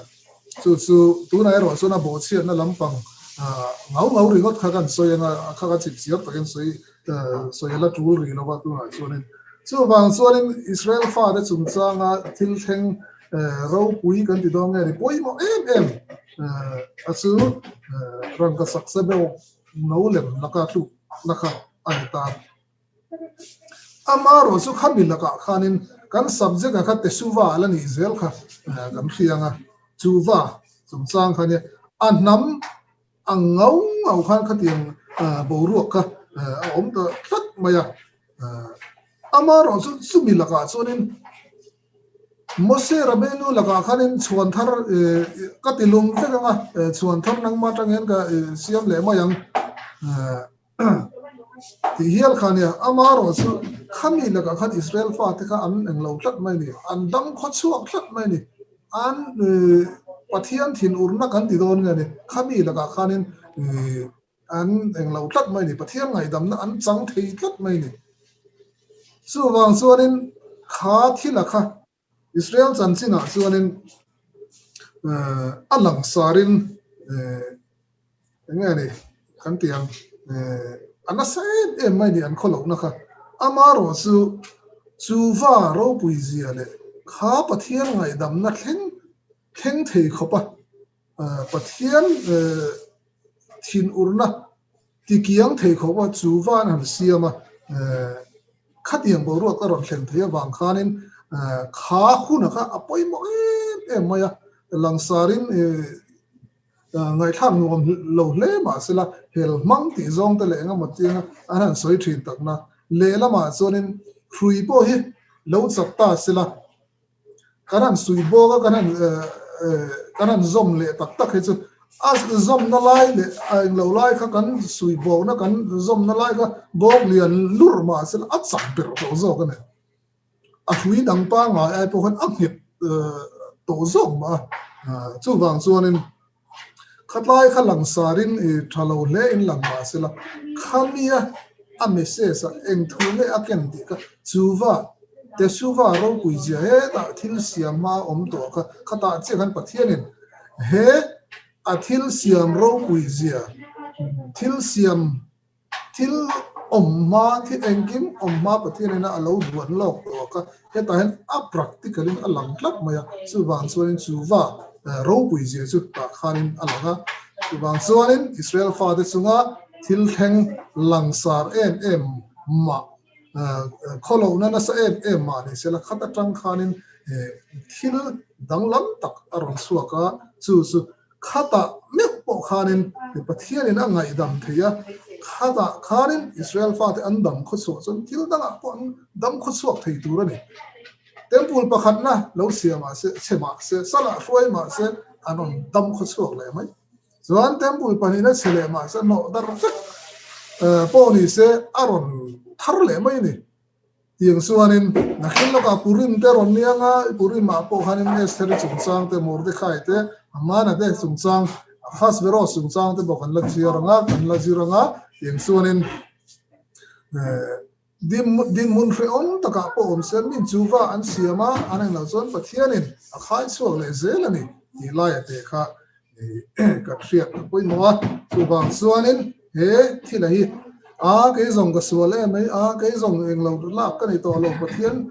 chu chu tunah erawh chuan a bawhchhiatna lampang ngau ngau ringawt kha kan sawi anga kha ka chip chiar takin sawi sawi a la tul rih lo a tunah chuanin. Chuvang chuanin Israel fate chungchanga thil thleng ropui kan ti dawn nge ni pawimawh em em a chu rangka saksa deuh no lem laka tluk na kha a ni ta. Amaherawh chu khami lakah khanin kan subject ah kha Teshuva a la nih zel kha kan hria ang a, Chuva chungchang kha nia a hnam ang ngau ngau khan khatiang boruak kha a awm ta tlat mai a. Amaherawh chu chumi lakah chuanin Mose Rabbeinu lakah khanin chhuan thar ka ti lum vek ang a, chhuan thar nangmah atang hian ka siam leh mai ang. Tih hial kha nia, amaherawh chu khami lakah khan Israel fate kha an englo tlat mai a ni, an dam khaw chhuak tlat mai a ni, an Pathian thinurna kan ti dawn nge ni, khami lakah khanin an englo tlat mai a ni, Pathian ngaihdamna an chang thei tlat mai a ni. Chuvang chuanin kha thila kha Israel chanchinah chuanin a langsarin eng nge ni kan tih ang a nasa em em mai ni an khawlohna kha. Amaherawh chu chuva ropui zia leh kha Pathian ngaihdamna thleng thleng thei khawpa Pathian thinurna Tikiang thei khawp a, chu van han siam a, khatiang boruak a rawn thlen thei avang khanin kha huna kha a pawimawh em em mai a, langsarin ngaihthlak nuam lo hle mah sela hel hmang tih zawng te leh engemaw chianga an han sawi thin takna lehlamah chuanin hrui pawh hi lo chak ta sela. Kan han suih bawk a, kan han kan han zawm leh tak tak hi chu a zawmna lai leh a englo lai kha kan suih bawkna kan zawmna lai kha bawk lian lur mah se la a chak ber tawh zawk a ni. A hrui dang pangngai ai pawh khan a nghet tawh zawk mah a, chuvang chuanin Khatlai kha langsarin i tha lo hle in lang mah se la, khamia a message ah eng thu nge a ken tih kha chuva Teshuva ropui zia hetah thil siam hma a awm tawh kha khatah chiah khan Pathianin he a thil siam ropui zia thil siam Thil awm hma, thil engkim awm hma Pathian ina a lo duan lawk tawh kha hetah hian a practical in a lang tlat mai a, chuvang chuanin chuva ropui zia chu tah khanin a lang a. Chuvang chuanin Israel fate chunga thil thleng langsar em em mah, khawlohna nasa em em mah ni sela khat atang khanin thil danglam tak a rawn chhuak a, chu chu Khatah meuh pawh khanin Pathianin a ngaihdam thei a, khatah khanin Israel fate an dam khawchhuah chuan thil dangah pawh an dam khawchhuak thei tur a ni. Temple pakhatna lo chhia mah se, chhe mah se, salah hruai mah se an rawn dam khawchhuak leh mai. Chuan temple pahnihna chhe leh mah se, hnawh dar vek pawh ni se a rawn thar leh mai a ni. Tiang chuanin nakin lawkah Purim te rawn ni anga, Purim-ah pawh khanin Esther-i chungchang te, Mordecai te, Hamana te chungchang, Ahasveros chungchang te pawh kan la chhiar anga, kan la zir anga, tiang chuanin dinhmun hrehawm takah pawh awm se min chuva an siam a, an englo chuan Pathianin a khai chhuak leh zel a ni tih laia te kha kan hriat a pawimawh a, chuvang chuanin he thila hi a kei zawng ka sual em mai a kei zawng englo lak ka ni tawh lo Pathian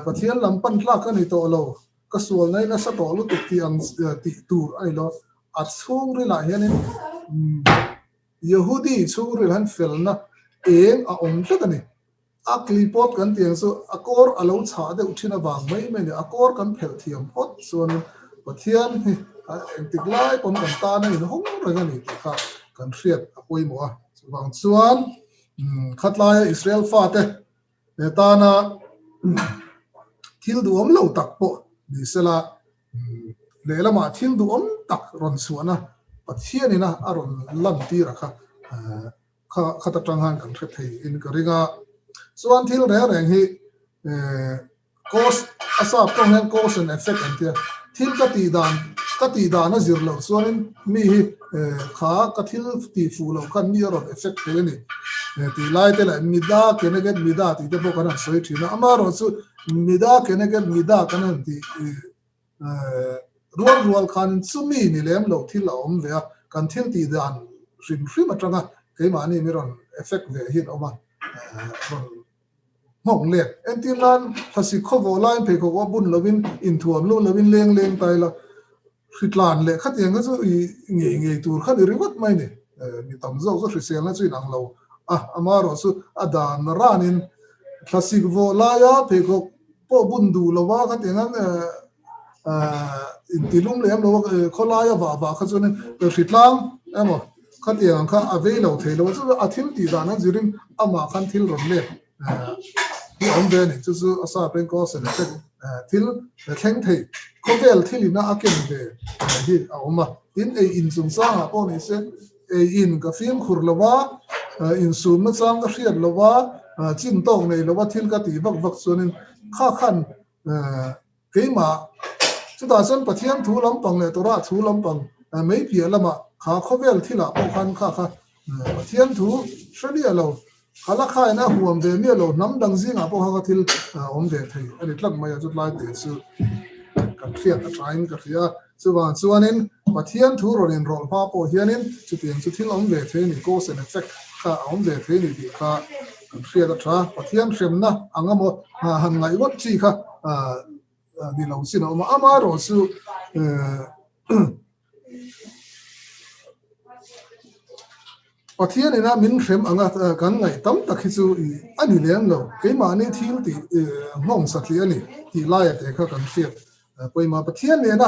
Pathian lam pan tlak ka ni tawh lo ka sual nai nasa tawh lutuk tih ang tih tur a ni lo a chhungrilah hianin Yehudi chhungril han felna eng a awm tlat a ni. A klipawt kan tih ang chu a kawr a lo chhah deuh thin avang mai mai a ni. A kawr kan phelh thiam phawt chuanin Pathian hi engtik lai pawn kan tan a inhawng reng a ni tih kha kan hriat a pawimawh a. Chuvang chuan khatlaia Israel fate tana thil duhawm lo tak pawh ni sela lehlamah thil duhawm tak rawn chhuahna Pathianina a rawn lantir a kha kha khat atang khan kan hre thei in ka ring a. Chuan thil reng reng hi cause a sap tawng hian cause and effect an tia. Thil ka tih dan ka tih dan a zir loh chuanin mi hi kha ka thil tih fuh loh khan mi a rawn effect thei a ni. Tih lai te leh mida keneged mida tih te pawh kan han sawi thin a, amaherawhchu mida keneged mida kan han tih rual rual khan chumi ni lem loh thil a awm ve a, kan thil tih dan hrim hrim atanga keimahni mi rawn effect ve hi an awm a, rawn nghawk let. Entir nan thlasik khawvawh laiin pheikhawk a bun lovin inthuam lu lovin leng leng ta ila Hritlan leh khatiang kha chu i ngei ngei tur kha ni ringawt mai ni. Mi tam zawk chu hriselna chu inang lo a, amaherawh chu a dan ranin thlasik vawh laia pheikhawk pawh bun duh lova khatiang an intilum lem lo a, khawlaia vah vah kha chuanin hritlang emaw khatiang ang kha a vei lo thei lo a, chu a thil tih dan an zirin amah khan thil rawn let hi a awm ve a ni. Chu chu a sa peng cause and effect thil thleng thei khawvel thil ina a ken ve hi a awm a. Tin, ei in chungchangah pawh ni se, ei in ka fimkhur lo va, insumna chang ka hriat lo va, chin tawk nei lo va thil ka tih vak vak chuanin kha khan Keimah, chutah chuan Pathian thu lampang leh Torah thu lampang mei piah lamah kha khawvel thilah pawh khan kha kha Pathian thu hre miah lo, halakha in a huam ve miah lo, hnam dang zingah pawh kha kha thil awm ve thei a ni tlat mai a, chutlai te chu kan hriat a thain ka hria a. Chuvang chuanin Pathian thu rawn inrawlh hma pawh hianin chutiang chu thil awm ve thei a ni, cause and effect kha a awm ve thei a ni tih kha kan hriat a tha. Pathian hremna ang emaw han ngaih ngawt chi kha ni lo chin a awm a, amaherawh chu Pathian ina min hrem anga kan ngaih tam tak hi chu a ni lem lo, keimahni thil tih nghawng satliah a ni tih laia te kha kan hriat pawimawh. Pathian nena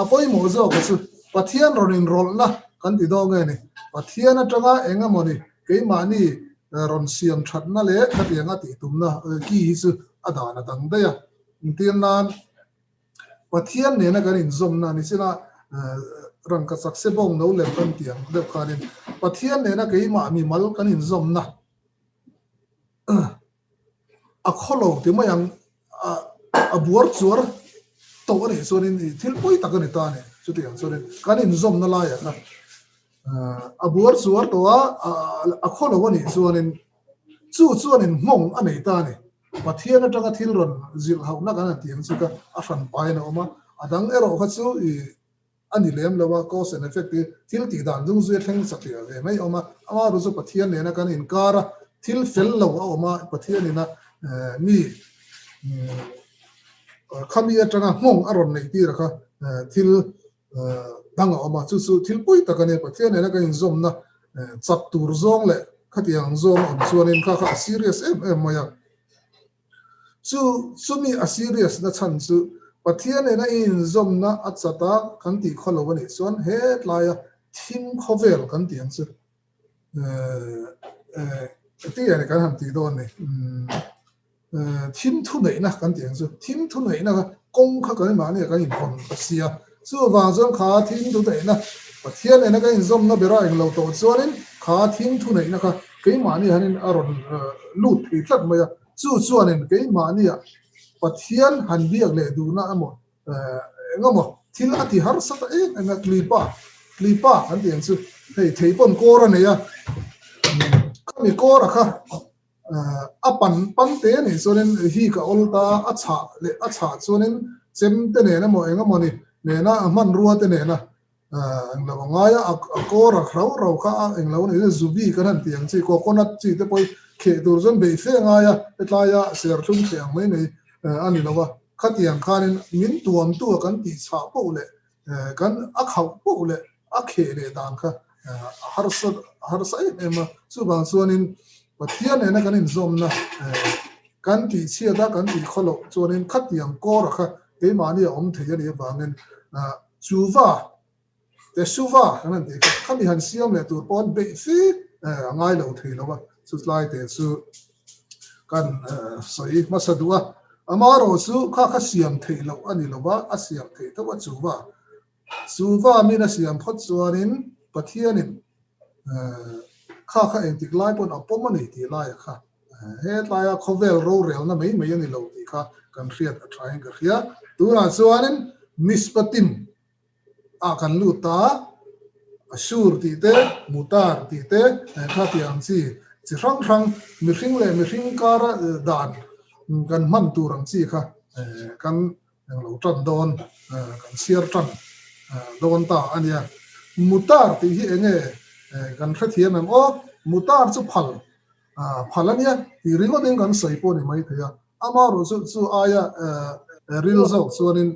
a pawimawh zawka chu Pathian rawn inrawlhna kan ti dawn nge ni? Pathian atanga eng emaw ni keimahni rawn siam thatna leh khatianga tih tumna ki hi chu a dan a dang daih a, entir nan Pathian nena kan inzawmna ni china rangka chak se bawng no lem kan tih ang deuh khanin Pathian nena keimah mimal kan inzawmna a khawlo ti mai ang a buar chuar tawh a nih chuanin thil pawi tak a ni ta a ni. Chutiang chuanin kan inzawmna laiah kha a buar chuar tawh a, a khawlo a nih chuanin chu chuanin nghawng a nei ta a ni. Pathian atanga thil rawn zilh hauhna kan han tih ang chu kha a hran pain a awm a, a dang erawh kha chu i a ni lem lo a, cause and effect hi thil tih dan dung zui a thleng satliah ve mai a awm a, amaherawhchu chu Pathian nena kan inkar a, thil fel lo a awm a, Pathian ina mi khami atanga nghawng a rawn neih tir a kha thil dang a awm a, chu chu thil pui tak a nia, Pathian nena kan inzawmna chak tur zawng leh khatiang zawng a awm chuanin kha kha a serious em em mai a. Chu chumi a serious na chhan chu Pathian nena i inzawmna a chat a kan tih khaw lo a nih chuan hetlaia thim khawvel kan tih ang chu tia ni kan han tih dawn ni. Thim thuneihna kan tih ang chu, thim thuneihna kha kawng kha kan mahni ah kan inhawn ta sia, chuvang chuan kha thim thuneihna Pathian nena kan inzawmna bera englo tawh chuanin kha thim thuneihna kha keimahni hanin a rawn lut thei tlat mai a, chu chuanin keimahni ah Pathian han biak leh duhna emaw engemaw thil a ti harsa ta em em a, klipa klipa kan tih ang chu hei thei pawn kawr a nei a, khami kawr a kha A pan pan te a nih chuanin hik a awl ta a, a chhah leh a chhah chuanin chem te nen emaw eng emaw ni nena a hmanrua te nena englo a ngai a, a kawr a hrau rau kha a englo a nih chuan zubi kan han tih ang chi coconut chi te pawh hi kheh tur chuan beih fe a ngai a, hetlaia serthlum kheh ang mai mai a ni lo a, khatiang khanin min tuamtu a kan tih chhah poh leh Kan a khauh poh leh a kheh leh dan kha a harsa a harsa em em a, chuvang chuanin Pathian nena kan inzawmna kan tihchhiat a, kan tihkhaw loh chuanin khatiang kawra kha keimahni a awm thei a nih avangin chuva Teshuva kan han tih kha khami han siam leh tur pawh an beih fe a ngai lo thei lo a, chutlai te chu kan sawi hmasa duh a, amaherawh chu kha kha siam theih loh a ni lo va, a siam theih tho a chuva chuva min a siam phawt chuanin Pathianin kha kha engtik lai pawn a pawm a ni tih laia kha hetlaia khawvel rorelna mai mai a ni lo tih kha kan hriat a thain ka hria. Tunah chuanin Mishpatim ah kan lut ta a, Ashur tih te, Mutar tih te, kha tih ang chi. chi hrang hrang mihring leh mihring kara dan kan hman tur ang chi kha kan englo tan dawn kan chhiar tan dawn ta a nia. Mutar tih hi enge kan hrethiam em aw? Mutar chu phal phal a nia tih ringawtin kan sawi pawh a ni maithei a, amaherawhchu chu aia ril zawk chuanin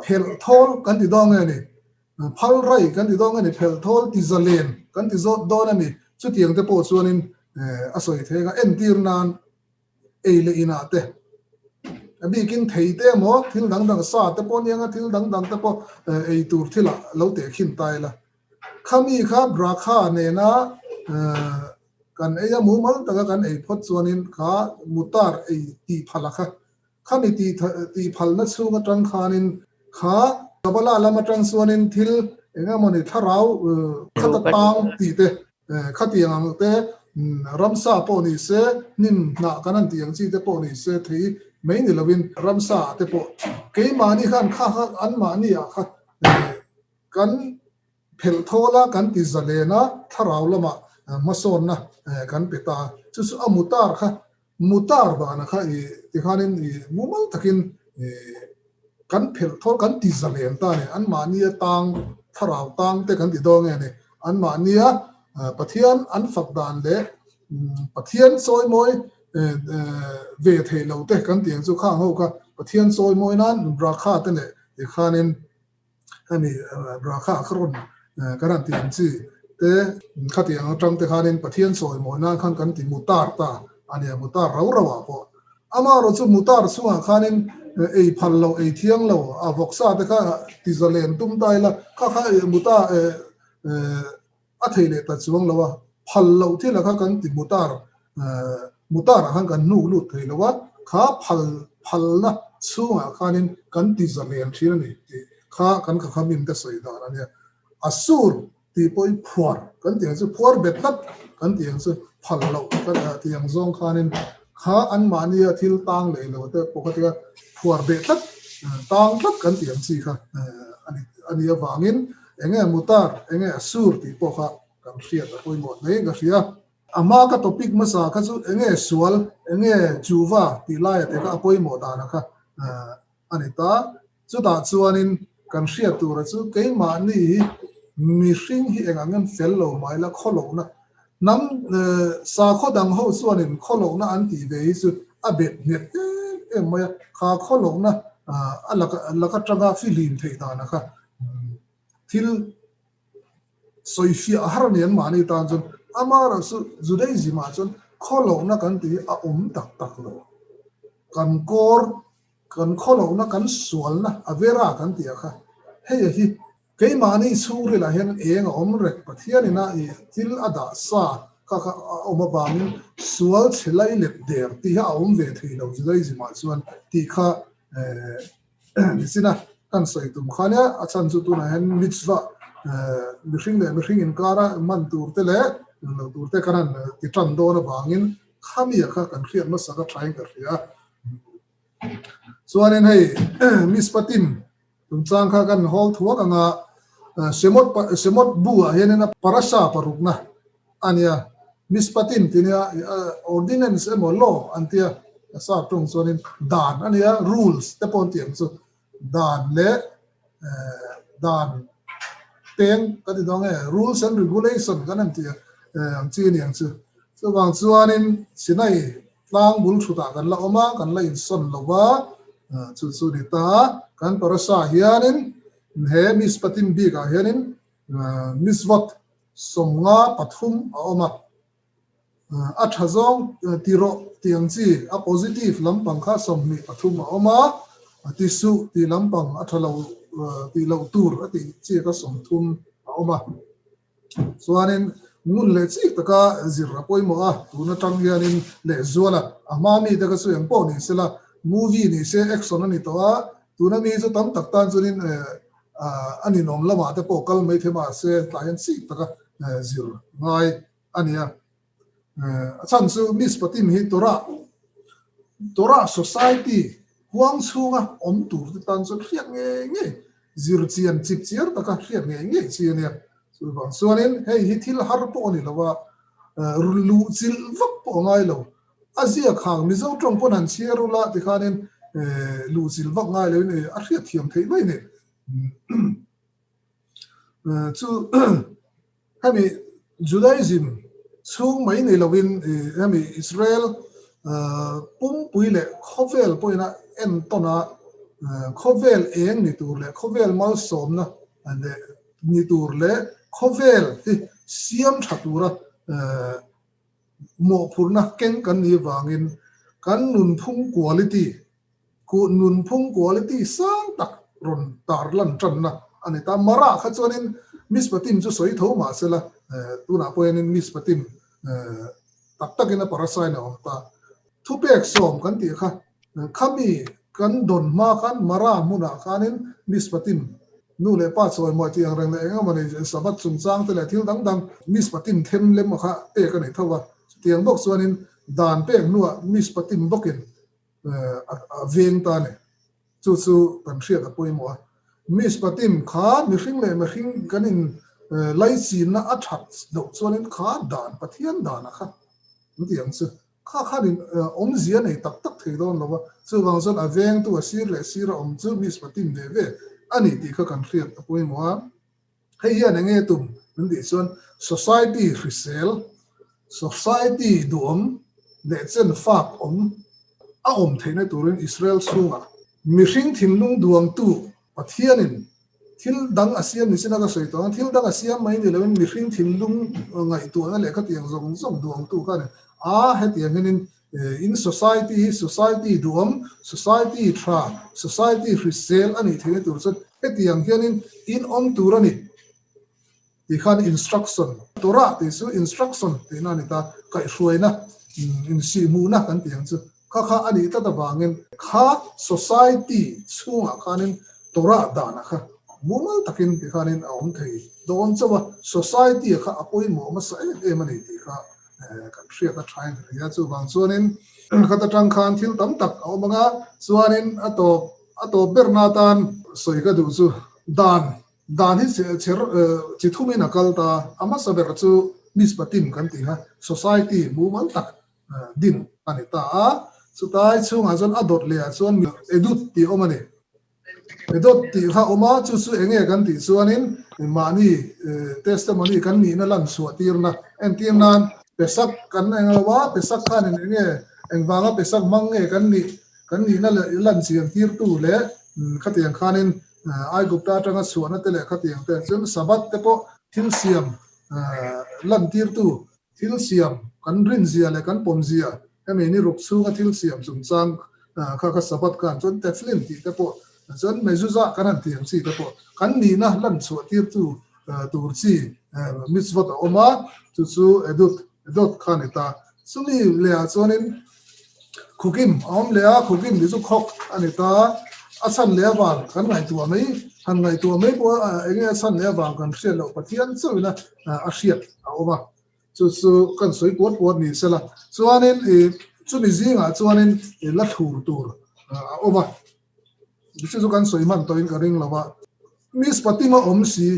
phelh thawl kan ti dawn nge ni? Phal rai kan ti dawn nge ni? Phelh thawl ti zalen kan ti zawt dawn a ni. Chutiang te pawh chuanin a sawi thei anga entir nan ei leh inah te a bikin thei te emaw thil dang dang sa te pawh anianga thil dang dang te pawh ei tur thilah lo tehkhin ta ila. Khami kha Brakha nena kan ei a mumal taka kan ei phawt chuanin kha mutar ei tih phala kha Khami tih phalna chhung atang khanin kha Kabbalah lam atang chuanin thil eng emawni thlarau khata tang tih te, khatiang ang te, ramsa pawh ni se, hnim hnah kan han tih ang chi te pawh ni se thei mai ni lovin ramsa ah te pawh keimahni khan kha kha anmahni ah kha kan phelh thawl a, kan ti zalen a, thlarau lamah hmasawnna kan pe ta a, chu chu a mutar kha Mutar dana kha i tikhanin i mumal takin i kan phelh thawl kan ti zalen ta a ni. Anmahnia tang thlarau tang te kan ti dawn nge ni. Anmahnia Pathian an fak dan leh Pathian chawimawi ve thei lo te kan ti ang chu khang ho kha Pathian chawimawi nan Brakha te leh tikhanin hemi Brakha kha rawn kan han tih ang chi te khatiang atang te khanin Pathian sawi mawi nan khan kan ti mutar ta a nia, mutar rau rau ah pawh. Amaherawh chu mutar chungah khanin ei phal lo, ei thiang lo, a vawksa te kha ti zalen tum ta ila kha kha mutar A thei leh ta chuang lo a, phal loh thil a kha kan ti mutar, mutar ah khan kan hnuk lut thei lo a, kha phal phalna chhungah khanin kan ti zalen thin a ni tih kha kan kha kha minte sawi dan a nia. A sur tih pawh hi phuar kan tih ang chu, phuar bet tlat kan tih ang chu, phal loh kan tih ang zawng khanin kha anmahnia thil tang leh lo te pawh kha tia phuar beh tlat, tang tlat kan tih ang chi kha a ni avangin Enge mutar, enge a sur tih pawh kha kan hriat a pawimawh hle in ka hria. A hma ka topic hmasa kha chu enge sual, enge chuva tih laia te kha a pawimawh dana kha a ni ta. Chutah chuanin kan hriat tura chu keimahni hi mihring hi eng ang em fel lo mai la khawlohna hnam sakhaw dang ho chuanin khawlohna an tih ve hi chu a bet nghet em em mai a, kha khawlohna a laka tanga fihlim theih dana kha Thil sawifiah har a ni an mahni tan chuan amaherawh chu Judaism ah chuan khawlohna kan tih hi a awm tak tak lo. Kan kawr, kan khawlohna, kan sualna a vera kan tih ah kha hei a hi keimahni chhungril ah hian eng a awm reng Pathian ina i thil a dah sa kha kha a awm avangin sual chhe lai let der tih hi a awm ve thei lo Judaism ah chuan tih kha Nicina kan sawi tum kha nia, a chhan chu tunah hian mitzvah mihring leh mihring inkara man tur te leh lo tur te kan han ti tan dawn avangin khami kha kan hriat hmasa ka thain ka hria. Chuanin hei Mishpatim chungchang kha kan hawl thuak anga Shemot Shemot bu ah hianin a parasha parukna A nia, Mishpatim tih nia, ordinance emaw law an tia, a sap tawng chuanin dan a nia, rules te pawh an tih ang chu, dan leh dan peng kan ti dawn nge, rules and regulation kan han tih ang chi a ni ang chu. Chuvang chuanin Sinai tlang bul thutah kan la awm a, kan la insawn lo va, chu chu ni ta. Kan parasha hianin he Mishpatim bikah hianin Mishvot 53 a awm a, a tha zawng ti rawh tih ang chi a positive lampang kha 23 a awm a, ti suh tih lampang a tha lo tih loh tur a tih chi kha 30 a awm a. Chuanin ngun leh chik taka zir a pawimawh a, tun atang hianin lehzual a, a hma mite kha chu engpawh ni sela movie ni se action a ni tawh a, tuna mi chu tam tak tan chuanin a ninawm lamah te pawh kal mai thei mahse tlai hian chik taka zir ngai a ni a. A chhan chu Mishpatim hi Torah Torah Society huang chhunga awm tur te tan chuan hriat ngei ngei zir chian chip chiar taka hriat ngei ngei chi a nia. Chuvang chuanin hei hi thil har pawh a ni lo a. Luh chilh vak pawh a ngai lo. A ziak hang Mizo tawng pawn han chhiar ula tikhanin luh chilh vak ngai loin a hriat thiam theih mai ni. Chu hemi Judaism chhung mai ni loin hemi Israel pumpui leh khawvel pawhin a entawn a, khawvel eng ni tur leh khawvel malsawmna leh ni tur leh khawvel hi siam tha tura mawhphurhna keng kan nih avangin kan nunphung quality, nunphung quality sang tak rawn tarlan tanna a ni ta. Mara kha chuanin Mishpatim chu sawi tho mah sela, tunah pawh hianin Mishpatim tak takin a parasain a awm ta. Thupek sawm kan tih kha Khami kan dawn hma khan Mara hmunah khanin Mishpatim nu leh pa chawimawi tih ang reng leh eng emaw ni Sabbath chungchang te leh thil dang dang Mishpatim them lem a kha pek a ni tho a. Chutiang bawk chuanin dan pek hnuah Mishpatim bawkin a veng ta a ni. Chu chu kan hriat a pawimawh a. Mishpatim kha mihring leh mihring kan in laichinna a that loh chuanin kha dan Pathian danah kha an ti ang chu. Kha khanin awmzia nei tak tak thei dawn lo a, chuvang chuan a vengtu a sir leh sir a awm chu Mishpatim ve ve a ni tih kha kan hriat a pawimawh a. Hei hian eng nge tum min tih chuan society hrisel, society duhawm leh chen fak awm a awm theihna turin Israel chhungah mihring thinlung duangtu Pathianin Thil dang a siam ni sin a ka sawi tawh ang, thil dang a siam mai ni loin mihring thinlung ngaihtuahna leh khatiang zawng zawng duangtu kha a ni. A, hetiang hianin in society hi society duhawm, society tha, society hrisel a nih theihna tur chuan hetiang hianin in awm tur a ni tih khan instruction, Torah tih chu instruction tihna a ni ta, kaihhruaina, insihhmuhna kan tih ang chu. Kha kha a nih tlat avangin kha society chhungah khanin Torah danah kha mumal takin ti khanin a awm thei dawn chauh a, society-a kha a pawimawh hmasa em em a ni tih kha kan hriat a thain ka hria. Chuvang chuanin khat atang khan thil tam tak a awm ang a, chuanin a tawp a tawp berna atan sawi ka duh chu dan dan hi chher chi thumin a kal ta, a hmasa ber chu Mishpatim kan tih kha society mumal tak din a ni ta a, chutai chhungah chuan a dawt lehah chuan edut tih a awm a ni. Edut tih kha a awm a, chu chu eng nge kan tih chuanin mahni testimony kan nihna lan chhuah tirna entir nan Pesak kan eng lo a, Pesak khanin eng nge engvanga Pesak hmang nge kan nih kan nihna lan chian tirtu leh khatiang khanin Aigupta atanga chhuahna te leh khatiang te chuan Sabbath te pawh thil siam lan tirtu Thil siam kan rinzia leh kan pawmzia hemi ni ruk chhunga thil siam chungchang kha kha Sabbath khan chuan Teflin tih te pawh chuan Mezuzah kan han tih ang chi te pawh kan nihna lan chhuah tirtu tur chi mitzvot a awm a, chu chu Edut, Edot, kha a ni ta. Chumi lehah chuanin Khukim a awm leh a, Khukim tih chu khawk a ni ta. A chhan leh avang kan ngaihtuah mai, han ngaihtuah mai pawh eng nge a chhan leh avang kan hriat loh Pathian chauhin a hriat a awm a, chu chu kan sawi puat puat ni sela. Chuanin ih chumi zingah chuanin ih la thlur tur a awm a, chu chu kan sawi hman tawhin ka ring lo a. Mishpatim a awm si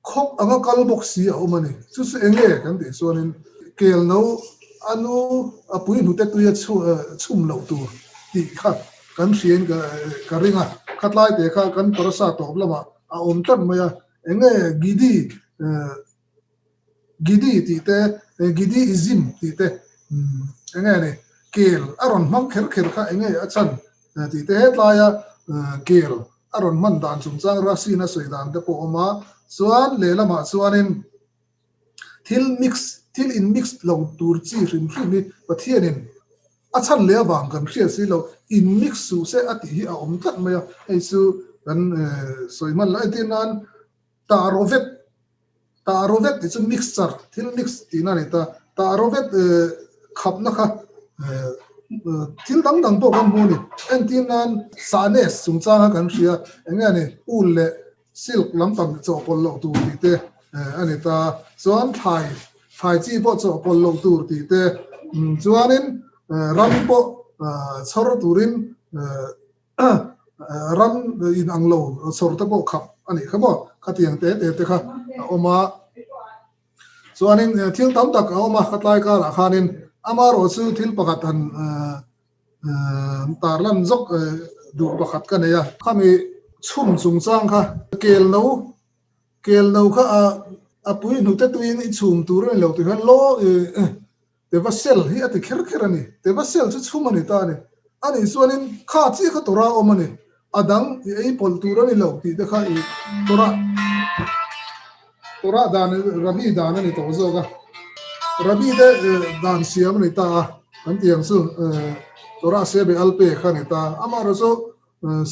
Khawp anga kal bawk si a awm a ni. Chu chu eng nge kan tih chuanin kel no a nu a pui hnute tui a chhum loh tur tih kha kan hriain ka ring a. Khatlai te kha kan parasa tawp lamah a awm tlat mai a. Eng nge Gidi Gidi tih te Gidi Izim tih te eng nge ni kel a rawn hmang kher kher kha eng nge a chhan tih te hetlaia kel a rawn hman dan chungchang Rasi'n a sawi dan te pawh a awm a, chuan lehlamah chuanin thil mix, thil in mix lo tur chi hrim hrim hi Pathianin a chhan leh avang kan hriat si lo, in mix suh se a tih hi a awm tlat mai a, hei chu kan sawi hman lo. Entir nan Tarovet Tarovet tih chu mixture, thil mix tihna a ni ta. Tarovet khapna kha thil dang dang pawh kan hmu a ni. Entir nan sahnes chungchang kha kan hria, eng nge ni wool leh silk lampang chawhpawlh loh tur tih te a ni ta. Chuan thlai, thlai chi pawh chawhpawlh loh tur tih te, chuanin ram pawh chhawr turin Ram in ang lo chhawr te pawh khap a nih kha maw? Khatiang te te te kha a awm a. Chuanin thil tam tak a awm a, khatlai karah khanin amaherawh chu thil pakhat han tarlan zawk duh pakhat ka nei a. Khami chhum chungchang kha kel no, kel no kha a pui hnute tuiin i chhum tur a ni lo tih hian law Teva cell hi a ti kher kher a ni. Teva cell chu chhum a ni ta a ni. A nih chuanin kha chiah kha Torah awm a ni. A dang i ei pawlh tur a ni lo tih te kha i Torah Torah dan Rabbi dan a ni tawh zawk a. Rabbi te dan siam a ni ta a. Kan tih ang chu Torah sebe alpe kha a ni ta. Amaherawh chu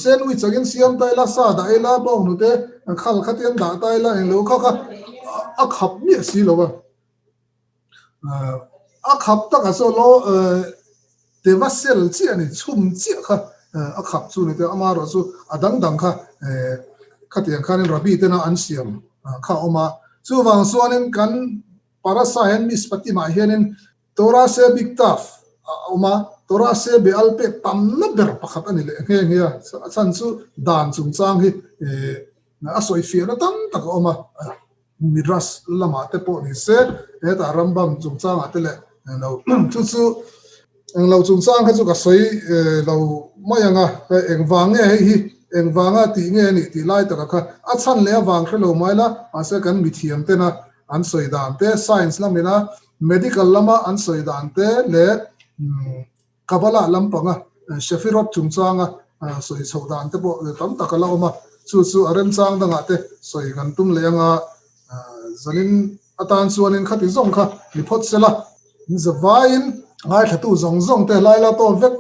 sandwich angin siam ta ila, sa dah ila, bawnghnute khal kha te an dah ta ila englo kha kha a khap miah si lo a. A khap takah chuan lo teva sel chiah a ni, chhum chiah kha a khap chu a ni teh amaherawh chu a dang dang kha khatiang khanin Rabbi tena an siam kha a awm a. Chuvang chuanin kan parasa hian Mishpatim-ah hianin Torah se Biktav a awm a, Torah se Be'al pek tamna ber pakhat a ni leh nghe nghe a, a chhan chu dan chungchang hi a sawifiahna tam tak a awm a. Midrash lamah te pawh ni se, hetah Rambam chungchangah te leh lo chu chu englo chungchang kha chu ka sawi lo mai ang a, engvang nge hei hi, engvanga tih nge a nih tih lai taka kha a chhan leh avang hre lo mai la, mahse kan mithiam tena an sawi dan te, science lamina medical lama an sawi dan te leh Kabbalah lampanga Sefirot chungchanga sawi chhoh dan te pawh tam tak a la awm a, chu chu a remchang dangah te sawi kan tum leh anga zanin atan chuanin khati zawng kha ni phawt se la. Zavaiin ngaithlatu zawng zawng te laila tawn vek.